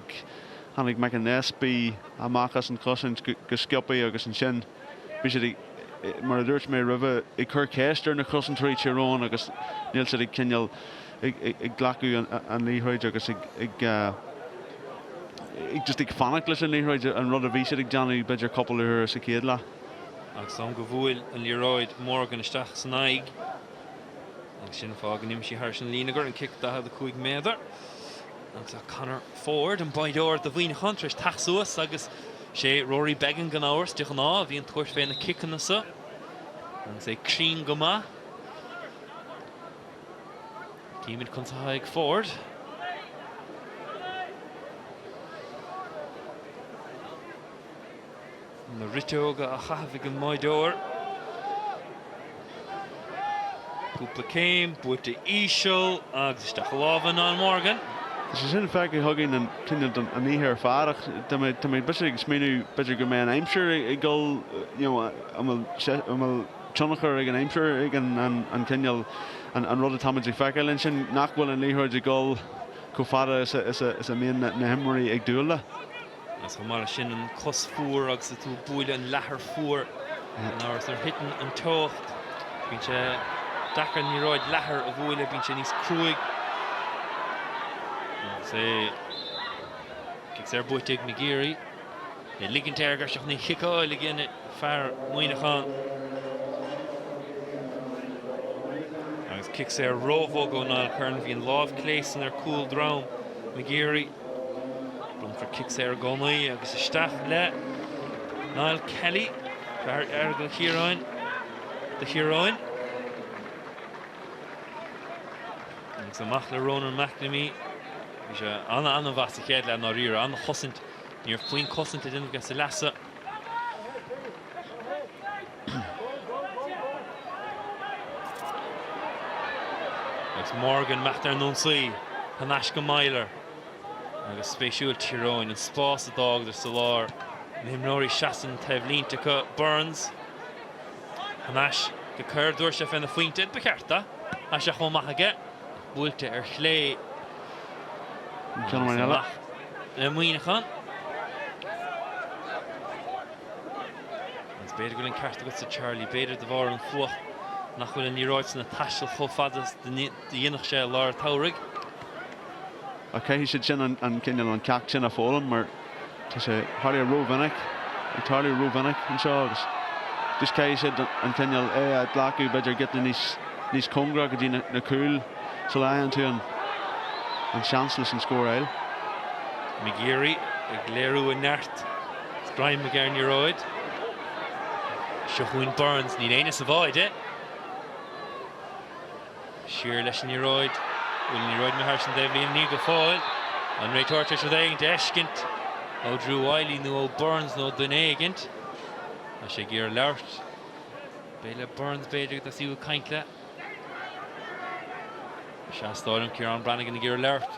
[SPEAKER 2] tháinig McAnespie amach as an chosaint go, go sciobtha agus ansin bhí siad ag, mar a dúirt mé roimhe, ag cur ceist ar na cosantóirí Tír Eoghain agus níl siad ag cineál, ag, ag, ag glacadh an, an liathróid agus ag, ag, ag just ag fanacht leis an liathróid, an rud a bhí siad ag déanamh b'fhéidir cúpla uair sa chéad leath.
[SPEAKER 1] Agus am go bhuail an liathróid Morgan isteach san aghaidh agus sin an fáth go n-imigh sí thairis an líne gur an cic 45 méadar. Agus tá Conor Ford, an báideoir do Mhuineachán, tar éis teacht suas agus sé Rory Beggan gan amhras de ghnáth a bhíonn tabhairt fé na ciceanna so agus é cruinn go maith. Címid conas atá ag Ford. Na riteoga á chaitheamh ag an mbáideoir. Cúpla céim, buaite íseal agus isteach i lámha Niall Morgan.
[SPEAKER 2] Tá sé sin feicthe againn an cineál don an oíche ar fad ach tá mé tá mé b'fhéidir ag smaoineamh b'fhéidir go mbeidh an aimsir ag dul you know an bhfuil sé an bhfuil tionchar ag an aimsir ag an an an cineál an an rud atáimid ag feiceáil ansin nach bhfuil an liathróid ag dul chomh fada is a is a is a mbíonn na na himreoirí ag dúil le.
[SPEAKER 1] Agus chomh maith leis sin an cos fuar agus tú ag bualadh an leathar fuar gan amhras nuair a thiteann an teocht bíonn sé deacair an liathróid leathair a bhualadh, bíonn sé níos cruaidh. Agus é cic saor buaite ag McGeary. É ligint air go raibh sé chun í a chiceáil ag fear Mhuineacháin. Agus cic saor róbhog ó Niall Curran, bhí an lámh clé san ar cúl droim McGeary. Bronnfar cic saor i gcónaí agus isteach le Niall Kelly, fear Aireagal Chiaráin do Thír Eoghain. Agus amach le Ronan McNamee. Bhí sé an-an-mhaith sa chéad leath i ndáiríre, an-chosaint. Ní raibh puinn cosaint le déanamh aige sa leath so. Agus Morgan ag imeacht ar an ionsaí, thar n-ais go Meyler. Agus spéisiúil Tír Eoghain, an spás a d'fhágadar sa lár, na himreoirí seasann taobhlínte acu, Burns thar n-ais go Kerr, dtabharfaidh sé féna phointe, ba cheart dó, tá sé chomh maith aige, buailte ar chlé.
[SPEAKER 2] Ceann amháin eile.
[SPEAKER 1] Le Muineachán. Agus b'fhéidir go bhfuil an ceart agatsa Charlie, b'fhéidir de bharr an fuacht nach bhfuil an liathróid san ag taisteal chomh fada is a dhéanfadh sé i lár an tsamhraidh.
[SPEAKER 2] Ach caithfidh siad sin an cineál, an ceacht sin a foghlaim mar tá sé tarlaithe rómhinic, ag tarlú rómhinic anseo agus just caithfidh siad an cineál é a ghlacadh b'fhéidir giota níos, níos cóngaraí go dtí na cúil sula fhaigheann tú an, an seans leis an scór a fháil.
[SPEAKER 1] McGeary ag léiriú a neart is greim aige ar an liathróid. Seo chugainn Burns, níl éinne sa bháide. Siar leis an liathróid. Bhfuil an liathróid imithe thar an dtaobhlíne? Níl go fóill. An réiteoir tar éis rud éigin a fheiscint ó Drew Wylie nó ó Burns nó duine éigint. Tá sé ag iarraidh labhairt. B'é le Burns b'fhéidir go dtosaíodh ag caint le. Sea, is dóigh liom Ciarán Brannigan ag iarraidh labhairt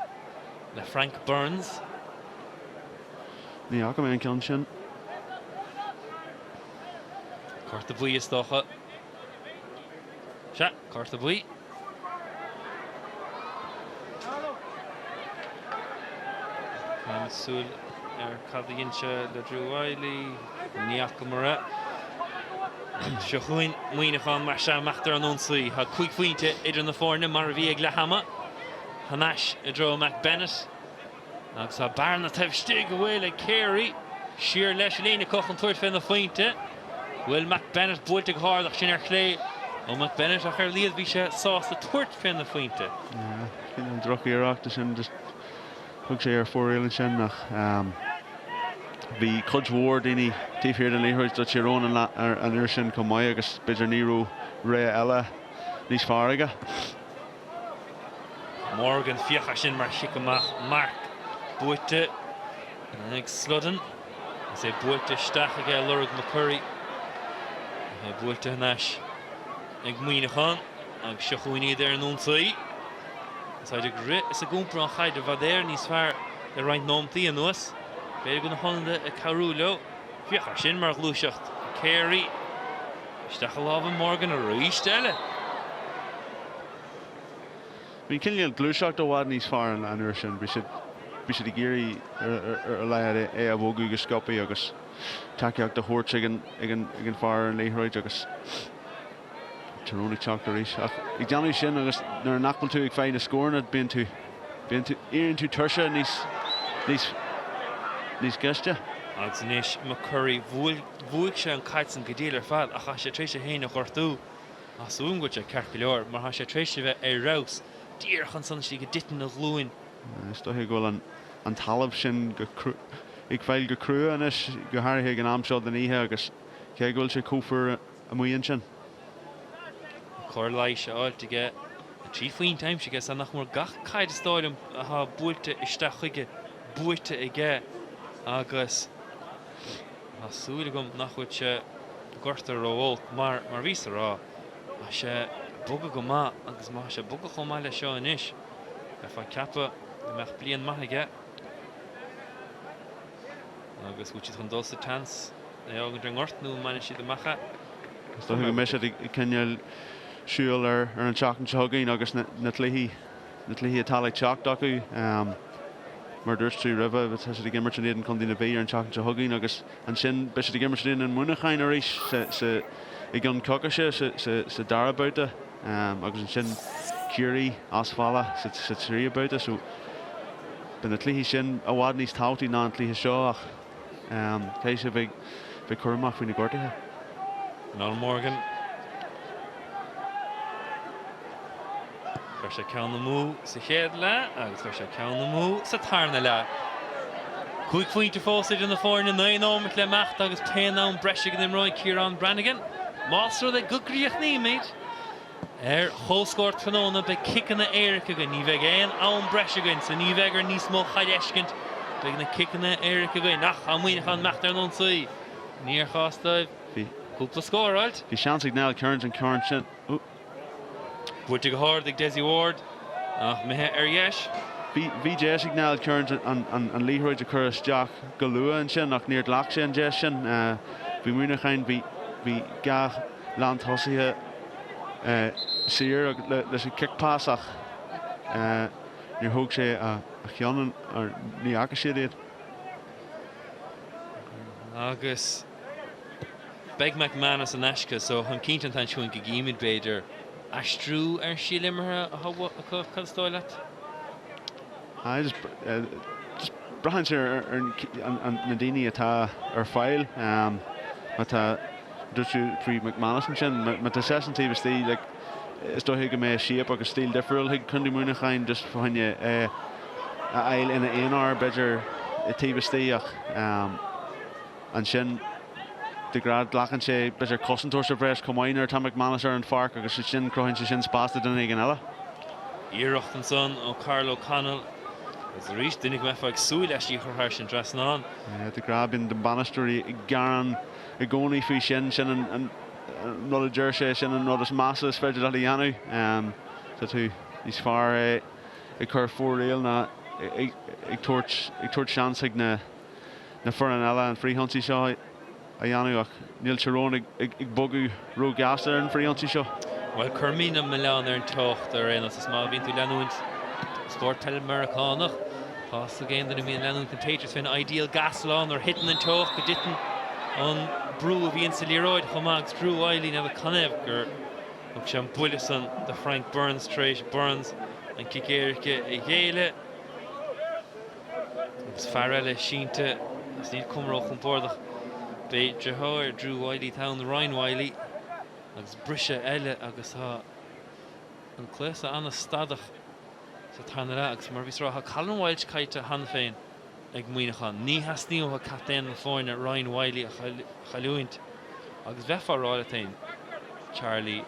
[SPEAKER 1] le Frank Burns.
[SPEAKER 2] Ní fhaca mé an ceann sin.
[SPEAKER 1] Cárta buí is dócha. Sea, cárta buí. Caithfimid súil ar cad a dhein sé le Drew Wylie. Ní fhacamar é. Seo chugainn Muineachán mar sea, imeacht ar an ionsaí. Tá 5 phointe idir na foirne mar a bhí ag leath ama. Thar n-ais i dtreo Matt Bennett. Agus tá bearna taobh istigh an bhfuil ag Carey. Siar leis an éinne acu chun tabhairt fé na phointe. Bhfuil Matt Bennett buailte go hard ach sin ar chlé ó Matt Bennett ach ar a laghad bhí sé sásta tabhairt fé na phointe.
[SPEAKER 2] Sin an drochiarracht sin just thug sé ar fóraoil ansin ach bhí cuid mhór daoine taobh thiar den liathróid do Tír Eoghain an uair sin chomh maith agus b'fhéidir ní raibh rogha eile níos fearr aige.
[SPEAKER 1] Morgan, féach air sin mar chic amach marc buaite ag Sludden agus é buailte isteach aige ag lorg McCurry. É buailte thar n-ais ag Muineachán agus seo chugainn iad ar an ionsaí. Is iad ag rith is ag iompar an chaid i bhfad Éireann níos fearr le roinnt nóimeataí anuas. B'fhéidir go bhfuil na hionadaithe ag cabhrú leo. Féach air sin mar ghluaiseacht. Carey isteach i lámha Morgan arís eile.
[SPEAKER 2] Bhí an cineál gluaiseacht i bhfad níos fearr an uair sin. Bhí siad, bhí siad ag iarraidh ar a laghad é a bhogadh go sciobtha agus tacaíocht a thabhairt ag an, ag an, ag an fear ar an liathróid agus Tyrone ag teacht arís. Ach ag déanamh sin agus nuair nach bhfuil tú ag fáil na scóranna bíonn tú, bíonn tú, éiríonn tú tuirseach níos, níos, níos gaiste.
[SPEAKER 1] Agus anois McCurry, bhuail, bhuaigh sé an caid san go diail ar fad ach tá sé tar éis é féin a ghortú. Tá súil agam go bhfuil sé ceart go leor mar tá sé tar éis a bheith ar fheabhas díreach ansan istigh go dtiteann a ghlúin.
[SPEAKER 2] Is dóiche go bhfuil an talamh sin go, ag fáil go crua anois, go háirithe ag an am seo den oíche agus cé go bhfuil sé chomh fuar amuigh ansin.
[SPEAKER 1] Cóir leighis a fháilt aige. 3 phointe aimsithe aige so nach mór gach caid is dóigh liom atá buailte isteach chuige buaite aige agus tá súil agam nach bhfuil sé gortaithe ró-olc mar, mar bhíos a rá, tá sé ag bogadh go maith agus má tá sé ag bogadh chomh maith leis seo anois, bheifeá ag ceapadh go mbeadh bliain maith aige. Agus bhfuil siad chun dul sa tseans é a fhágaint ar an ngort nó an mbainfidh siad amach é?
[SPEAKER 2] Is dócha go mbeidh siad ag coinneáil siúl ar an tseachtain seo chugainn agus na cluichí na cluichí atá le teacht acu. Mar a dúirt tú roimhe, tá siad ag imirt in éadan Chontae na Mí ar an tseachtain seo chugainn agus ansin beidh siad ag imirt in éadan Mhuineacháin arís i gceann coicíse sa dara babhta agus ansin Ciarraí as baile sa tríú babhta. So beidh na cluichí sin i bhfad níos tábhachtaí ná an cluiche seo ach caithfidh siad bheith bheith cúramach faoi na gortuithe.
[SPEAKER 1] Niall Morgan. Chuir sé ceann amú sa chéad leath agus chuir sé ceann amú sa tarna leath. 5 phointe fós idir na foirne, 9 nóimeat le imeacht agus pé am breise go n-imreoidh Ciarán Brannigan. Más rud é go gcríochnaímid ar chomhscór tráthnóna beidh ciceanna éirice againn. Ní bheidh aon am breise againn so ní bheidh ar níos mó chaid a fheiscint. Beidh na ciceanna éirice againn. Ach tá Muineachán ag imeacht ar an ionsaí. Níor chás dóibh cúpla scór a fháilt.
[SPEAKER 2] Bhí seans ag Niall Kearns an ceann sin.
[SPEAKER 1] Buailte go hard ag Dessie Ward ach imithe ar dheis.
[SPEAKER 2] Bhí deis ag Niall Kearns an liathróid a chur isteach go luath ansin ach níor ghlac sé an deis sin. Bhí Muineachán, bhí 2 lántosaithe saor leis an kick pass ach níor thóg sé a cheann, ní fhaca siad iad.
[SPEAKER 1] Agus beidh McManus in aisce so táim cinnte an t-am seo go gcífimid b'fhéidir aistriú ar an stíl imeartha atá acu, cad is dóigh leat?
[SPEAKER 2] Just braitheann sé ar na daoine atá ar fáil. Má tá, dúirt tú faoi McManus ansin, má tá seisean taobh istigh, like, is dóiche go mbeidh shape agus stíl difriúil ag Contae Mhuineacháin just fá choinne é a fháil ina aonar b'fhéidir taobh istigh ach ansin de ghnáth glacann sé b'fhéidir cosantóir sa bhreis chomh maith nuair atá McManus ar an pháirc agus ansin cruthaíonn sé sin spás do dhuine éigin eile.
[SPEAKER 1] Iarracht ansan ó Karl O'Connell agus arís duine go mbeifeá ag súil leis í a chur thairis an dtrasnán.
[SPEAKER 2] De ghnáth bíonn na bainisteoirí ag gearán i gcónaí faoi sin, sin an rud a deir sé, sin an rud is measa is féidir leat a dhéanamh. Tá tú níos fearr ag cur fo-riail ná ag tabhairt seans ag na foireann eile an frithionsaí seo a dhéanamh ach níl Tyrone ag bogadh ró-ghasta ar an frithionsaí seo.
[SPEAKER 1] Bhuel, cuirfidh mé an milleán ar an teocht ar aon nós. Is má bhíonn tú ag leanúint spórt peile Meiriceánach, tá a fhios ag aon duine a bhíonn ag leanúint na Patriots fén ideal gas law nuair a thiteann an teocht go dtiteann an brú a bhíonn sa liathróid chomh maith agus Drew Wylie n'fheadar canathaobh gur thug sé an buille san do Frank Burns tar éis Burns an cic éirice a ghéilleadh. Agus fear eile sínte agus níl cuma róchompordach. B'é deartháir Drew Wylie atá ann, Ryan Wylie, agus briseadh eile agus tá an cluiche seo an-stadach sa tarna leath agus mar a bhíos ag rá tá Colin Walsh caillte cheana féin ag Muineachán. Ní theastaíonn uathu captaen na foirne Ryan Wylie a chailliúint agus bheifeá ag rá leat féin, Charlie,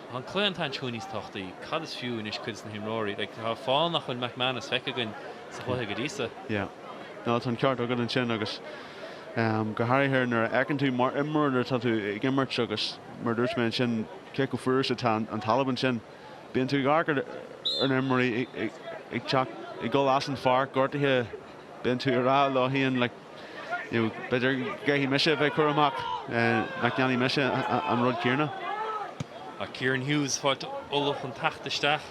[SPEAKER 1] Tá an cluiche an t-am seo níos tábhachtaí. Cad is fiú anois cuid de na himreoirí? Like, tá fáth nach bhfuil McManus feicthe againn sa chluiche go dtí seo.
[SPEAKER 2] Yeah. No, tá an ceart agat ansin agus go háirithe nuair a fheiceann tú mar imreoir nuair atá tú ag imirt agus mar a dúirt mé ansin cé chomh fuar is atá an talamh ansin, bíonn tú ag amharc ar na himreoirí ag teacht, ag dul as an pháirc gortaithe, bíonn tú ag rá leo féin like, you know, b'fhéidir go gcaithfidh mise a bheith cúramach nach ndéanfaidh mise an rud céanna.
[SPEAKER 1] Tá Kieran Hughes faighte ullamh chun teacht isteach.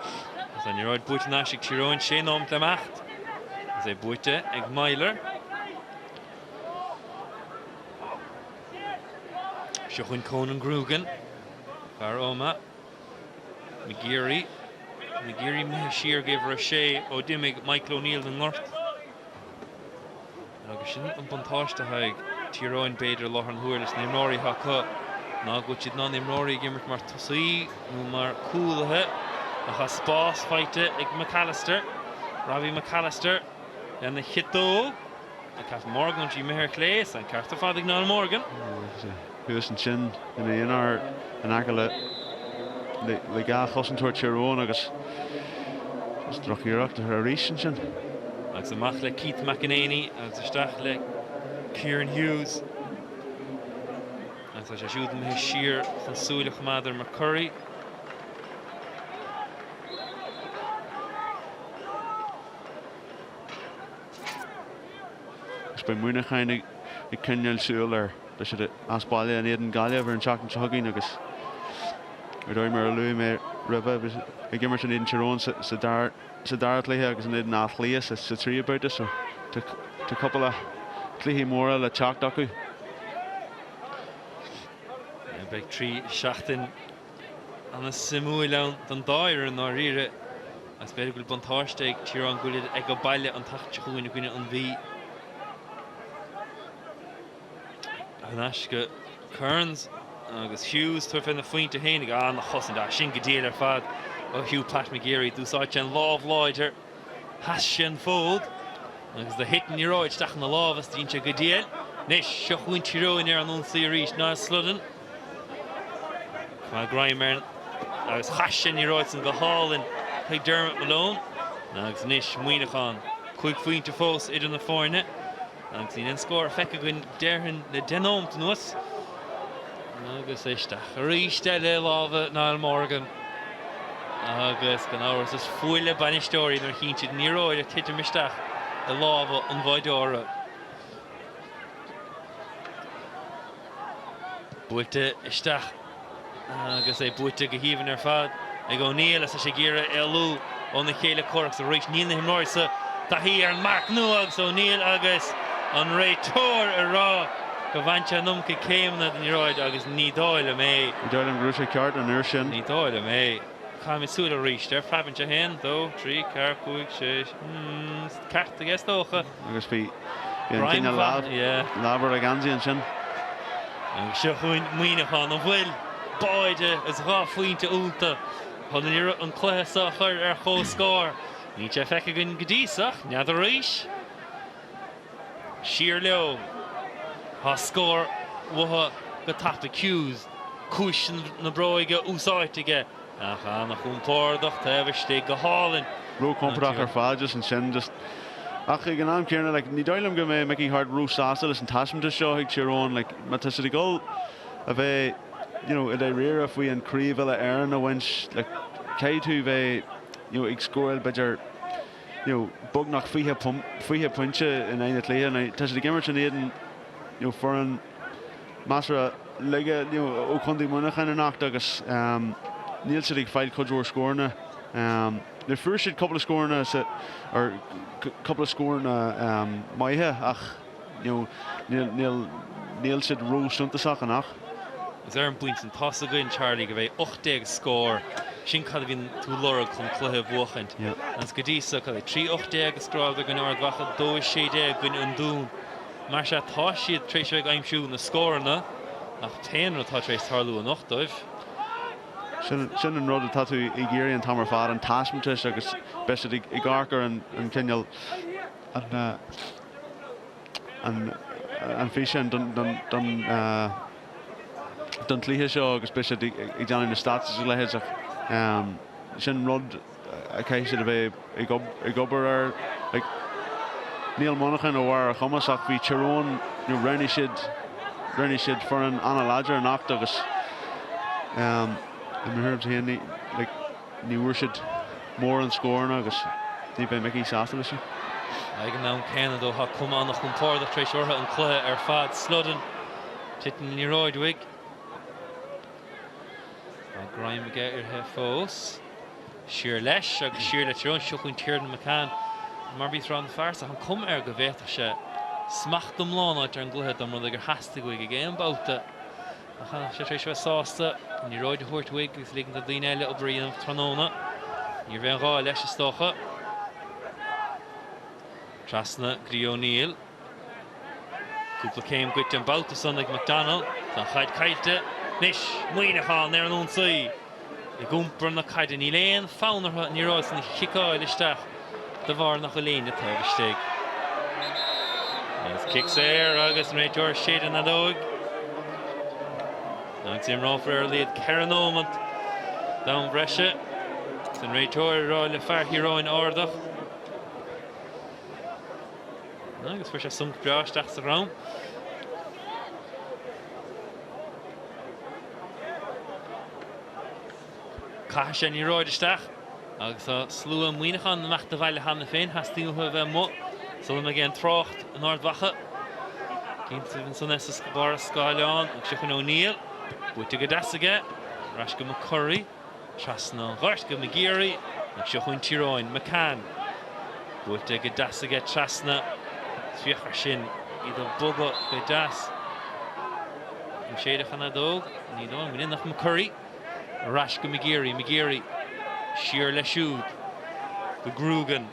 [SPEAKER 1] Agus an liathróid buaite anois ag Tír Eoghain, sé nóiméad le himeacht. Agus é buaite ag Meyler. Seo chugainn Conan Grugan, fear Ómaigh. McGeary. McGeary imithe siar go uimhir a sé ó d'imigh Michael O'Neill den ngort. Agus sin an buntáiste atá ag Tír Eoghain b'fhéidir i láthair na huaire leis na himreoirí atá acu ná go bhfuil siad in ann imreoirí ag imirt mar tosaí nó mar cúlaithe ach tá spás faighte ag McAllister, Robbie McAllister lena chiotóg. Cathal Morgan sí imithe ar chlé, is an ceart ar fad ag Niall Morgan.
[SPEAKER 2] Thuas ansin ina aonar in aice le le dhá chosantóir Tír Eoghain agus is drochiarracht arís ansin.
[SPEAKER 1] Agus amach le Keith McEnaney agus isteach le Kieran Hughes. Agus tá sé siúd imithe siar chun súil a choimeád ar McCurry.
[SPEAKER 2] Agus beidh Muineachán ag coinneáil súil ar, beidh siad as baile in éadan Gaillimh ar an tseachtain seo chugainn agus ar dóigh mar a luaigh mé roimhe, ag imirt in éadan Tír Eoghain sa dara cluiche agus in éadan Áth Cliath sa tríú babhta so tá cúpla cluichí móra le teacht acu.
[SPEAKER 1] Beidh 3 seachtain Ana-suimiúil ann don dá fhoireann i ndáiríre agus b'fhéidir go bhfuil buntáiste ag Tír Eoghain go bhfuil siad ag baile an tseachtain seo chugainn i gcoinne an Mhí. Thar n-ais go Kearns agus Hughes tabhairt fé na phointe féin ag an-chosaint. Ah, sin go diail ar fad ó Hugh Pat McGeary. D'úsáid sé an lámh láidir. Sheas sé an fód agus do thit an liathróid isteach ina lámh is dhein sé go diail. Anois, seo chugainn Tír Eoghain ar an ionsaí arís. Niall Sludden. Tá greim air agus chaith sé an liathróid san go hálainn chuig Dermot Malone. Agus anois Muineachán. 5 phointe fós idir na foirne agus níl aon scór feicthe againn déarfainn le 10 nóimeat anuas. Agus isteach arís eile i lámha Niall Morgan. Agus gan amhras is fuath le bainisteoirí nuair a chíonn siad an liathróid ag titim isteach i lámha an bháideora. Buailte isteach agus é buaite go haoibhinn ar fad ag O'Neill is é ag iarraidh éalú óna chéile comhraic agus arís níl na himreoirí seo taithí ar an marc nua agus O'Neill agus an réiteoir ag rá gur bhain sé an iomarca céimeanna den liathróid agus ní dóigh liom é.
[SPEAKER 2] Ní dóigh liom go raibh sé ceart an uair sin.
[SPEAKER 1] Ní dóigh liom é. Caithfimid súil arís air. Preabann sé 1, 2, 3, 4, 5, 6, hmm, ceart aige is dócha.
[SPEAKER 2] Agus bhí an cineál lámh ar a gheansaí ansin.
[SPEAKER 1] Agus seo chugainn Muineachán, an bhfuil báide is 2 phointe iontu chun an cluiche seo a chur ar comhscór? Níl sé feicthe againn go dtí seo, ach n'fheadar arís. Siar leo. Tá scór uathu go tapa. Hughes, cúis na bróige úsáidte aige ach an-chompordach taobh istigh go hálainn.
[SPEAKER 2] Ró-chompordach ar fad just ansin just ach ag an am céanna like ní dóigh liom go mbeidh Mickey Harte ró-sásta leis an taispeántas seo ag Tír Eoghain like má tá siad ag dul a bheith you know i dáiríre faoi an craobh uile-Éireann a bhaint like caithfidh tú bheith you know ag scóráil b'fhéidir you know, beagnach 20 pointe in aghaidh na cluiche. Now, tá siad ag imirt in éadan you know, foireann measartha laige you know, ó Chontae Mhuineacháin anocht agus um, níl siad ag fáil cuid mhór scóranna. Um, now fuair siad cúpla scóranna sa, or cúpla scóranna um, maithe ach you know, níl, níl siad ró-shuntasach anocht.
[SPEAKER 1] Is ar an bpointe sin, tá's againn, Charlie, go mbeidh 18 scór, sin cad a bhíonn tú ag lorg chun cluiche a bhuachaint. Agus go dtí so, cad é, 3 18 a scóráladar i gcoinne Ard Mhacha, 2 16 i gcoinne an Dúin. Mar sea, tá siad tar éis a bheith ag aimsiú na scóranna, ach an t-aon rud atá tar éis tarlú anocht dóibh.
[SPEAKER 2] Sin, sin an rud atá tú ag iarraidh an t-am ar fad, an taispeántas agus beidh siad ag amharc ar an, an cineál, an, an físeán don chluiche seo agus beidh siad ag déanamh na stats is a leithéid ach sin rud a chaithfidh siad a bheith ag obair air. Like, níl Muineachán ó bharr a chumas ach bhí Tír Eoghain, you know, roghnaigh siad roghnaigh siad foireann an-láidir anocht agus i mo thuairimse féin like, Ní bhfuair siad mórán scóranna agus ní bheidh Mickey sásta leis sin.
[SPEAKER 1] Ag an am céanna though tá cuma an-chompordach tar éis orthu an cluiche ar fad. Sludden, titeann an liathróid uaidh. Tá greim aige uirthi fós. Siar leis agus siar le Tír Eoghain. Seo chugainn Tiernan McCann. Mar bhí tráth an fear seo, tá an cuma air go bhféadfadh sé smacht iomlán a fháilt ar an gcluiche dá mba rud é gur theastaigh uaidh ag aon babhta. Ach tá sé tar éis a bheith sásta an liathróid a thabhairt uaidh agus ligint do daoine eile obair a dhéanamh tráthnóna. Ní raibh aon ghá leis, is dócha. Trasna go dtí O'Neill. Cúpla céim goite an babhta san ag McDonnell. Tá an chaid caillte. Anois Muineachán ar an ionsaí. Ag iompar na caide. Níl aon fonn orthu an liathróid san a chiceáil isteach de bharr nach bhfuil éinne taobh istigh. Agus cic saor agus an réiteoir ag séideadh an fheadóig. Agus imreofar ar a laghad 4 nóimeant d'am breise. Is an réiteoir ag rá le fear Thír Eoghain ardach. Agus fuair sé sonc breá isteach sa dhroim. Caithfidh sé an liathróid isteach agus tá slua Muineachán imeachta abhaile cheana féin. Theastaigh uathu a bheith amuigh sula mbeidh aon trácht in Ard Mhacha. Cinnte ansan é sa barr an scáileáin agus seo chugainn O'Neill. Buaite go deas aige. Ar ais go McCurry. Trasna an ghoirt go McGeary agus seo chugainn Tír Eoghain. McCann. Buailte go deas aige trasna. Féach air sin, iad ag bogadh go deas. An séideadh an fheadóg? Ní dóigh liom. Ach McCurry. Ar ais go McGeary. McGeary. Siar leis siúd. Go Grugan.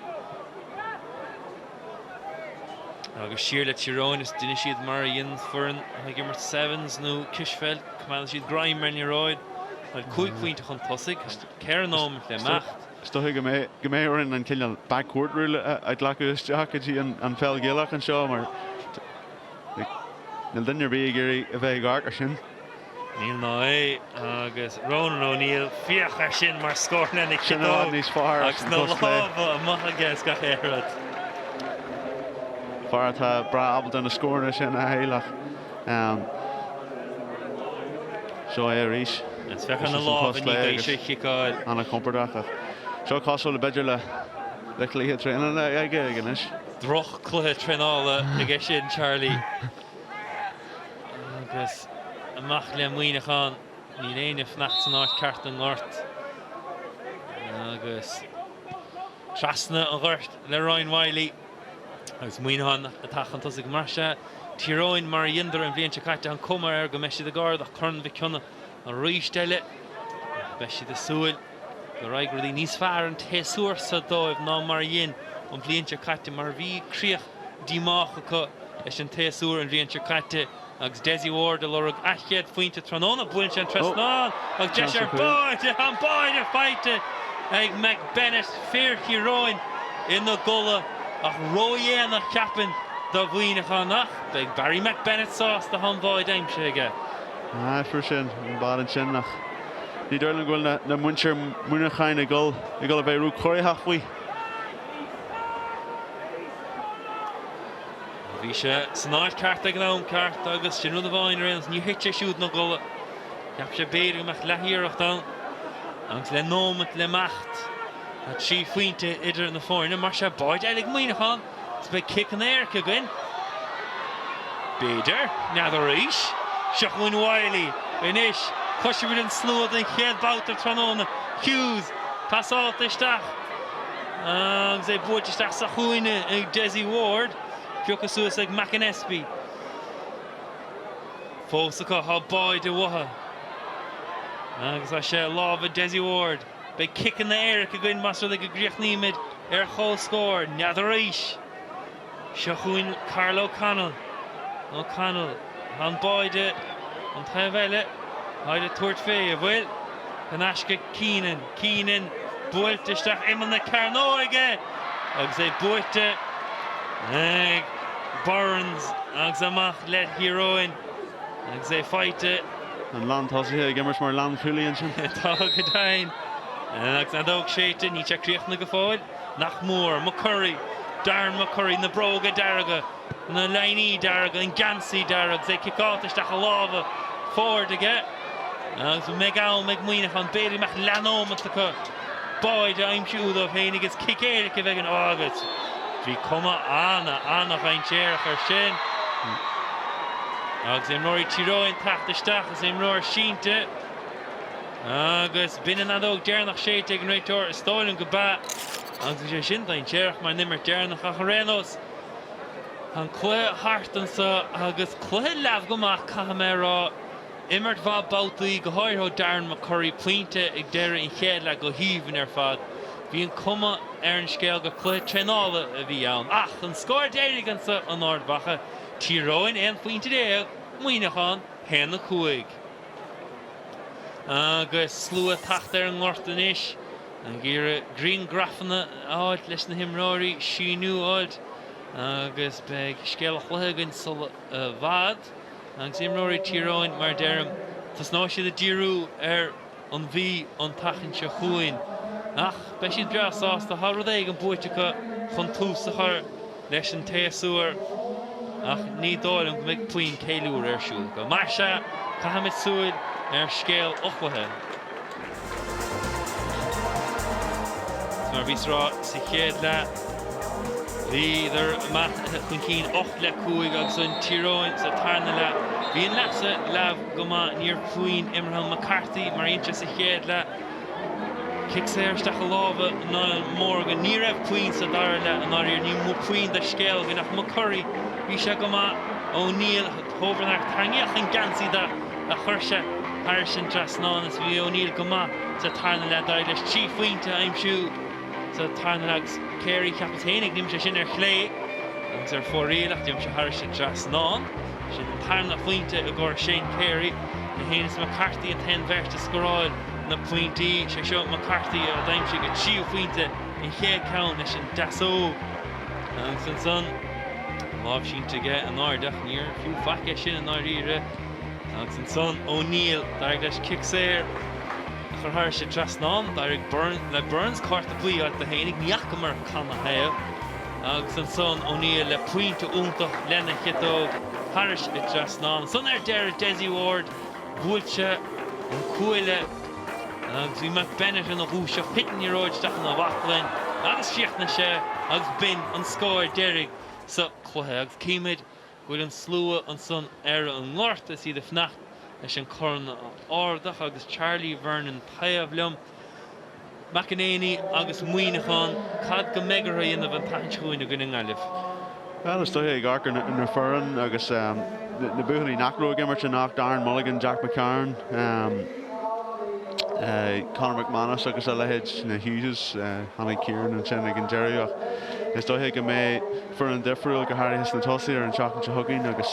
[SPEAKER 1] Agus siar le Tír Eoghain is déanfaidh siad mar a dhein foireann atá ag imirt Sevens nó Cispheil, coimeádfaidh siad greim ar an liathróid. Tá 5 phointe chun tosaigh, 4 nóiméad le imeacht.
[SPEAKER 2] Is dócha go mbeidh go mbeidh orainn an cineál backcourt rule a ghlacadh isteach go dtí an pheil Ghaelach anseo mar níl duine ar bith ag iarraidh a bheith ag amharc ar sin.
[SPEAKER 1] Níl ná é agus Ronan O'Neill, féach air sin mar scór lena
[SPEAKER 2] Sin i bhfad
[SPEAKER 1] chiotóg
[SPEAKER 2] níos fearr
[SPEAKER 1] agus
[SPEAKER 2] as an
[SPEAKER 1] na
[SPEAKER 2] gcos clé.
[SPEAKER 1] lámha amuigh aige is gach aon rud.
[SPEAKER 2] Fear atá breá ábalta na scóranna sin a fháil ach seo é arís.
[SPEAKER 1] Is féach ar na lámha i ndiaidh é seo a chiceáil.
[SPEAKER 2] Ana-chompordach ach seo cosúil le b'fhéidir le le cluiche traenála aige ag anois.
[SPEAKER 1] Droch-chluiche traenála aige sin Charlie. Agus amach le Muineachán. Níl éinne ag fanacht san áit ceart i ngort. Agus trasna an ghoirt le Ryan Wylie. Agus Muineachán atá chun tosaigh mar sea. Tír Eoghain mar a dheineadar an bhliain seo caite, an cuma air go mbeidh siad ag ardach Corn Mhic Cionnaith arís eile. Beidh siad ag súil go raghaidh rudaí níos fearr an tséasúr seo dóibh ná mar a dhein an bhliain seo caite mar bhí críoch díomách acu leis an tséasúr an bhliain seo caite. Agus Dessie Ward ag lorg a chéad phointe tráthnóna, buaileann sé an trasnán agus deis ar bháide, an báide faighte ag McBennett, fir Thír Eoghain ina gcodladh ach ródhéanach cheapfainn do Mhuineachán ach beidh Barry McBennett sásta tá an bháide aimsithe aige.
[SPEAKER 2] Aye, fuair sé an báide ansin ach ní dóigh liom go bhfuil na muintir Mhuineacháin ag dul ag dul a bheith ró-chorraitheach faoi.
[SPEAKER 1] Bhí sé san áit ceart ag an am ceart agus sin rud amháin ar aon nós, níor thit sé siúd ina gcodladh. Cheap sé b'fhéidir go mbeadh leathiarracht ann agus le nóimeat le imeacht, tá 3 phointe idir na foirne. Mar sea, báide eile ag Muineachán agus beidh ciceanna éirice againn. B'fhéidir. N'fheadar arís. Seo chugainn Wylie anois. Cloisfimid an slua den chéad babhta tráthnóna. Hughes pasáilte isteach. Agus é buailte isteach sa chúinne ag Dessie Ward. Pioctha suas ag McAnespie. Fós acu tá báide uathu. Agus tá sé i lámha Dessie Ward. Beidh ciceanna éirice againn más rud é go gcríochnaímid ar chomhscór. N'fheadar arís. Seo chugainn Karl O'Connell. O'Connell. Tá an báide an taobh eile. Táid ag tabhairt fé, an bhfuil? Thar n-ais go Keenan. Keenan buailte isteach imeall na cearnóige agus é buaite ag Burns agus amach le Thír Eoghain agus é faighte.
[SPEAKER 2] An lántosaithe ag imirt mar lánchúlaí ansin.
[SPEAKER 1] Tá go deimhin. Agus an fheadóg séidte, níl sé críochnaithe go fóill. Nach mór. McCurry. Darren McCurry, na bróga dearga. na léiní dearga, an geansaí dearg, is é ciceáilte isteach i lámha Ford aige agus an mbeidh am ag Muineachán, b'fhéidir go mbeadh leathnóimeat acu báide a aimsiú dóibh féin agus cic éirice a bheidh in agus bhí cuma ana, ana-dhainséarach air sin agus imreoirí Tír Eoghain teacht isteach is imreoir sínte agus b'in an fheadóg deireanach séidte ag an réiteoir, is dóigh liom go b'ea agus bhí sé sin dainséarach mar an imirt deireanach ach ar aon nós Tá an cluiche thart anseo agus cluiche leamh go maith, caithfidh mé a rá. Imirt mhaith babhtaí, go háirithe ó Darren McCurry, pointe ag deireadh an chéad leath go haoibhinn ar fad. Bhí an cuma ar an scéal gur cluiche traenála a bhí ann. Ach an scór deiridh anseo in Ard Mhacha, Tír Eoghain 11 phointe, Muineachán 1-5. Agus slua ag teacht ar an ngort anois. Ag iarraidh grianghrafanna a fháilt leis na himreoirí, síniú a fháilt agus beidh scéal an chluiche againn sula i bhfad. Agus imreoirí Tír Eoghain, mar a deirim, tosnóidh siad ag díriú ar an Mhí an tseachtain seo chugainn. Ach beidh siad breá sásta, tá rud éigin buaite acu chun tús a chur leis an tséasúr ach ní dóigh liom go mbeidh puinn ceiliúradh ar siúl acu. Mar sea, caithfimid súil ar scéal an chluiche. Mar a bhíos ag rá sa chéad leath, bhíodar amach chun cinn 8 le 5 agus an Tír Eoghain sa tarna leath. Bhí an leath seo leamh go maith, ní raibh puinn imeartha McCarthy mar a dhein sé sa chéad leath. Cic saor isteach i lámha Niall Morgan. Ní raibh puinn sa dara leath i ndáiríre, ní mó puinn de scéal againn ach McCurry, bhí sé go maith. O'Neill, Tobar tarraingíodh an geansaí de. a chuir sé thairis an trasnán is bhí O'Neill go maith sa tarna leath. D'éirigh leis 3 phointe a aimsiú sa tarna leath agus Carey, cheapas féin, d'imigh sé sin ar chlé agus ar fóraoil ach d'imigh sé thairis an trasnán. Sin an tarna phointe i gcomhair Shane Carey. É féin is McCarthy an t-aon bheirt a scóráil na pointí. Sé seo McCarthy a d'aimsigh a tríú phointe, an chéad ceann leis an deasóg. Agus ansan, lámh sínte aige in airde ach níor fiú faic é sin i ndáiríre. Agus ansan O'Neill, d'éirigh leis cic saor a chur thairis an trasnán. D'éirigh le Burns cárta buí a fháilt dó fhéinig, ní fhacamar canathaobh. Agus ansan O'Neill le pointe iontach lena chiotóg thairis an trasnán. Ansan ar deireadh Dessie Ward, bhuail sé an cuaille agus bhí Matt Bennett ina dhúiseacht, thit an liathróid isteach ina bhaclainn agus chríochnaigh sé agus b'in an scór deiridh sa chluiche. Agus címid go bhfuil an slua ansan ar an ngort is iad ag fanacht leis an corn a ardach agus Charlie Vernon taobh liom. McEnaney agus Muineachán, cad go mbeidh orthu a dhéanamh an tseachtain seo chugainn i gcoinne na Gaillimhe?
[SPEAKER 2] Bhuel, is dóiche ag amharc ar na foireann agus na buachaillí nach raibh ag imirt anocht, Aaron Mulligan, Jack McCarron, Conor McManus agus a leithéid, na Hugheses, tháinig Kieran ansin ag an deireadh ach is dóiche go mbeidh foireann difriúil, go háirithe sna tosaithe ar an tseachtain seo chugainn agus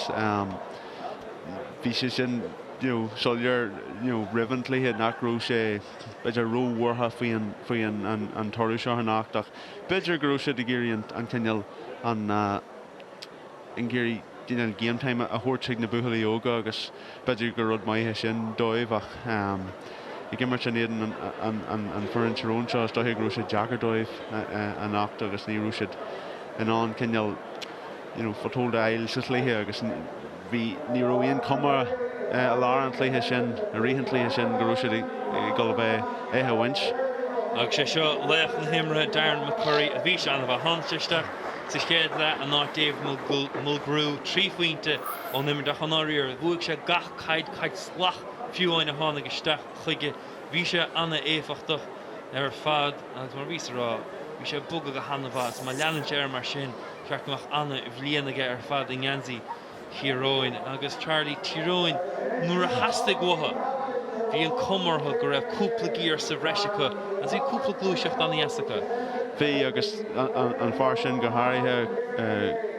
[SPEAKER 2] bhí sé sin you know soiléir you know roimh an chluiche nach raibh sé b'fhéidir róbhuartha faoi an faoi an an an toradh seo anocht ach b'fhéidir go raibh siad ag iarraidh an an cineál an ag iarraidh cineál game time a thabhairt chuig na buachaillí óga agus b'fhéidir gur rud maith é sin dóibh ach ag imirt in éadan an an an foireann Tyrone seo is dóiche go raibh sé deacair dóibh anocht agus ní raibh siad in ann cineál you know foothold a fháil sa chluiche agus bhí, ní raibh aon chuma i lár an chluiche sin, i rith an chluiche sin go raibh siad ag dul a bheith é a bhaint.
[SPEAKER 1] Agus sé seo laoch na himeartha Darren McCurry a bhí sé an-mhaith. Tháinig sé isteach sa chéad leath in áit David Mulgrew, 3 phointe ón imirt ach i ndáiríre bhuaigh sé gach caid, caid salach fiú amháin a tháinig isteach chuige. Bhí sé an-éifeachtach ar fad agus mar a bhíos a rá, bhí sé ag bogadh go han-mhaith agus má leanann sé air mar sin, Cheart go mbeadh an-bhliain aige ar fad i ngeansaí Thír Eoghain agus Charlie Tír Eoghain nuair a theastaigh uathu. Bhí an cuma orthu go raibh cúpla giar sa bhreis acu agus bhí cúpla gluaiseacht an-dheas acu.
[SPEAKER 2] Bhí agus an fear sin go háirithe,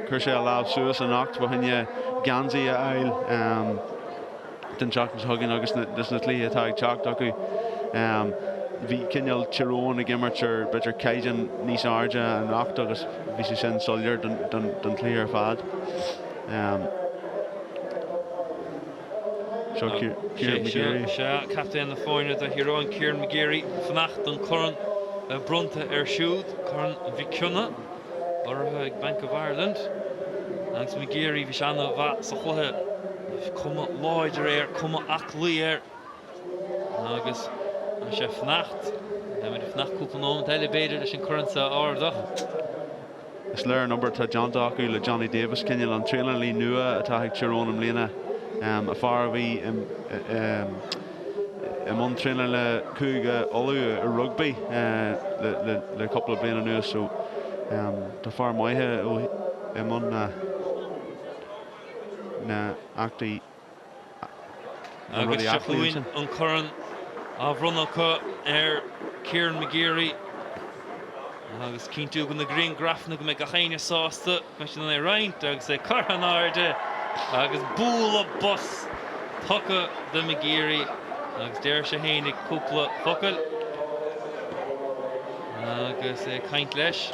[SPEAKER 2] chuir sé a lámh suas anocht fá choinne geansaí a fháil. don tseachtain seo chugainn agus dos na cluichí atá ag teacht acu. Bhí cineál Tír Eoghain ag imirt ar b'fhéidir caighdeán níos airde anocht agus bhí sé sin soiléir don chluiche ar fad. Seo Kieran McGeary.
[SPEAKER 1] Sea, captaen na foirne do Thír Eoghain, Kieran McGeary, fanacht don chorn a bheith bronnta air siúd, Corn Mhic Cionnaith. Urraithe ag Bank of Ireland agus McGeary, bhí sé an-mhaith sa chluiche. Cuma láidir air, cuma aclaí air agus tá sé ag fanacht. Beimid ag fanacht cúpla nóiméad eile b'fhéidir leis an corn seo a ardach.
[SPEAKER 2] Is léir an obair atá déanta acu le Johnny Davis, cineál an traenálaí nua atá ag Tír Eoghain i mbliana, an fear a bhí i i mbun traenála Cúige Uladh i rugbaí le cúpla bliain anuas so tá fear maith i mbun na n-eachtraí
[SPEAKER 1] na
[SPEAKER 2] rudaí
[SPEAKER 1] Agus seo
[SPEAKER 2] aclaí
[SPEAKER 1] chugainn
[SPEAKER 2] ansin.
[SPEAKER 1] an corn á bhronnadh acu ar Kieran McGeary agus cinntiú go na grianghrafanna go mbeidh gach éinne sásta. Go mbeidh siad in ann é a roinnt agus é curtha in airde agus bualadh bos tugtha do McGeary agus deir sé fhéinig cúpla focal agus é ag caint leis.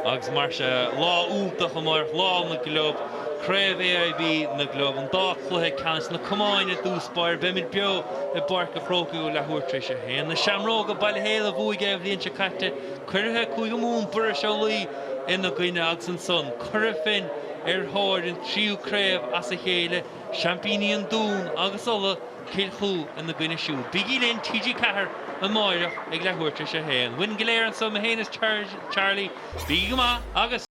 [SPEAKER 1] Agus mar sin, lá iontach amárach, lá na gclub, Craobh AIB na gClub, an dá chluiche ceannais, na camáin i dtús báire. Beimid beo i bPáirc an Chrócaigh ó leathuair tar éis a haon. Na Seamróga, Baile Héil a bhuaigh é an bhliain seo caite, curaithe Cúige Mumhan, Buiris Ó Laoi ina gcoinne agus ansan Cora Finne ar thóir an tríú craobh as a chéile, seaimpíní an Dúin agus Uladh, Cill Chua ina gcoinne siúd. Bígí linn, TG4, amáireach ag leathuair tar éis a haon. Uainn go léir anso, mé féin is Charlie, bígí go maith agus.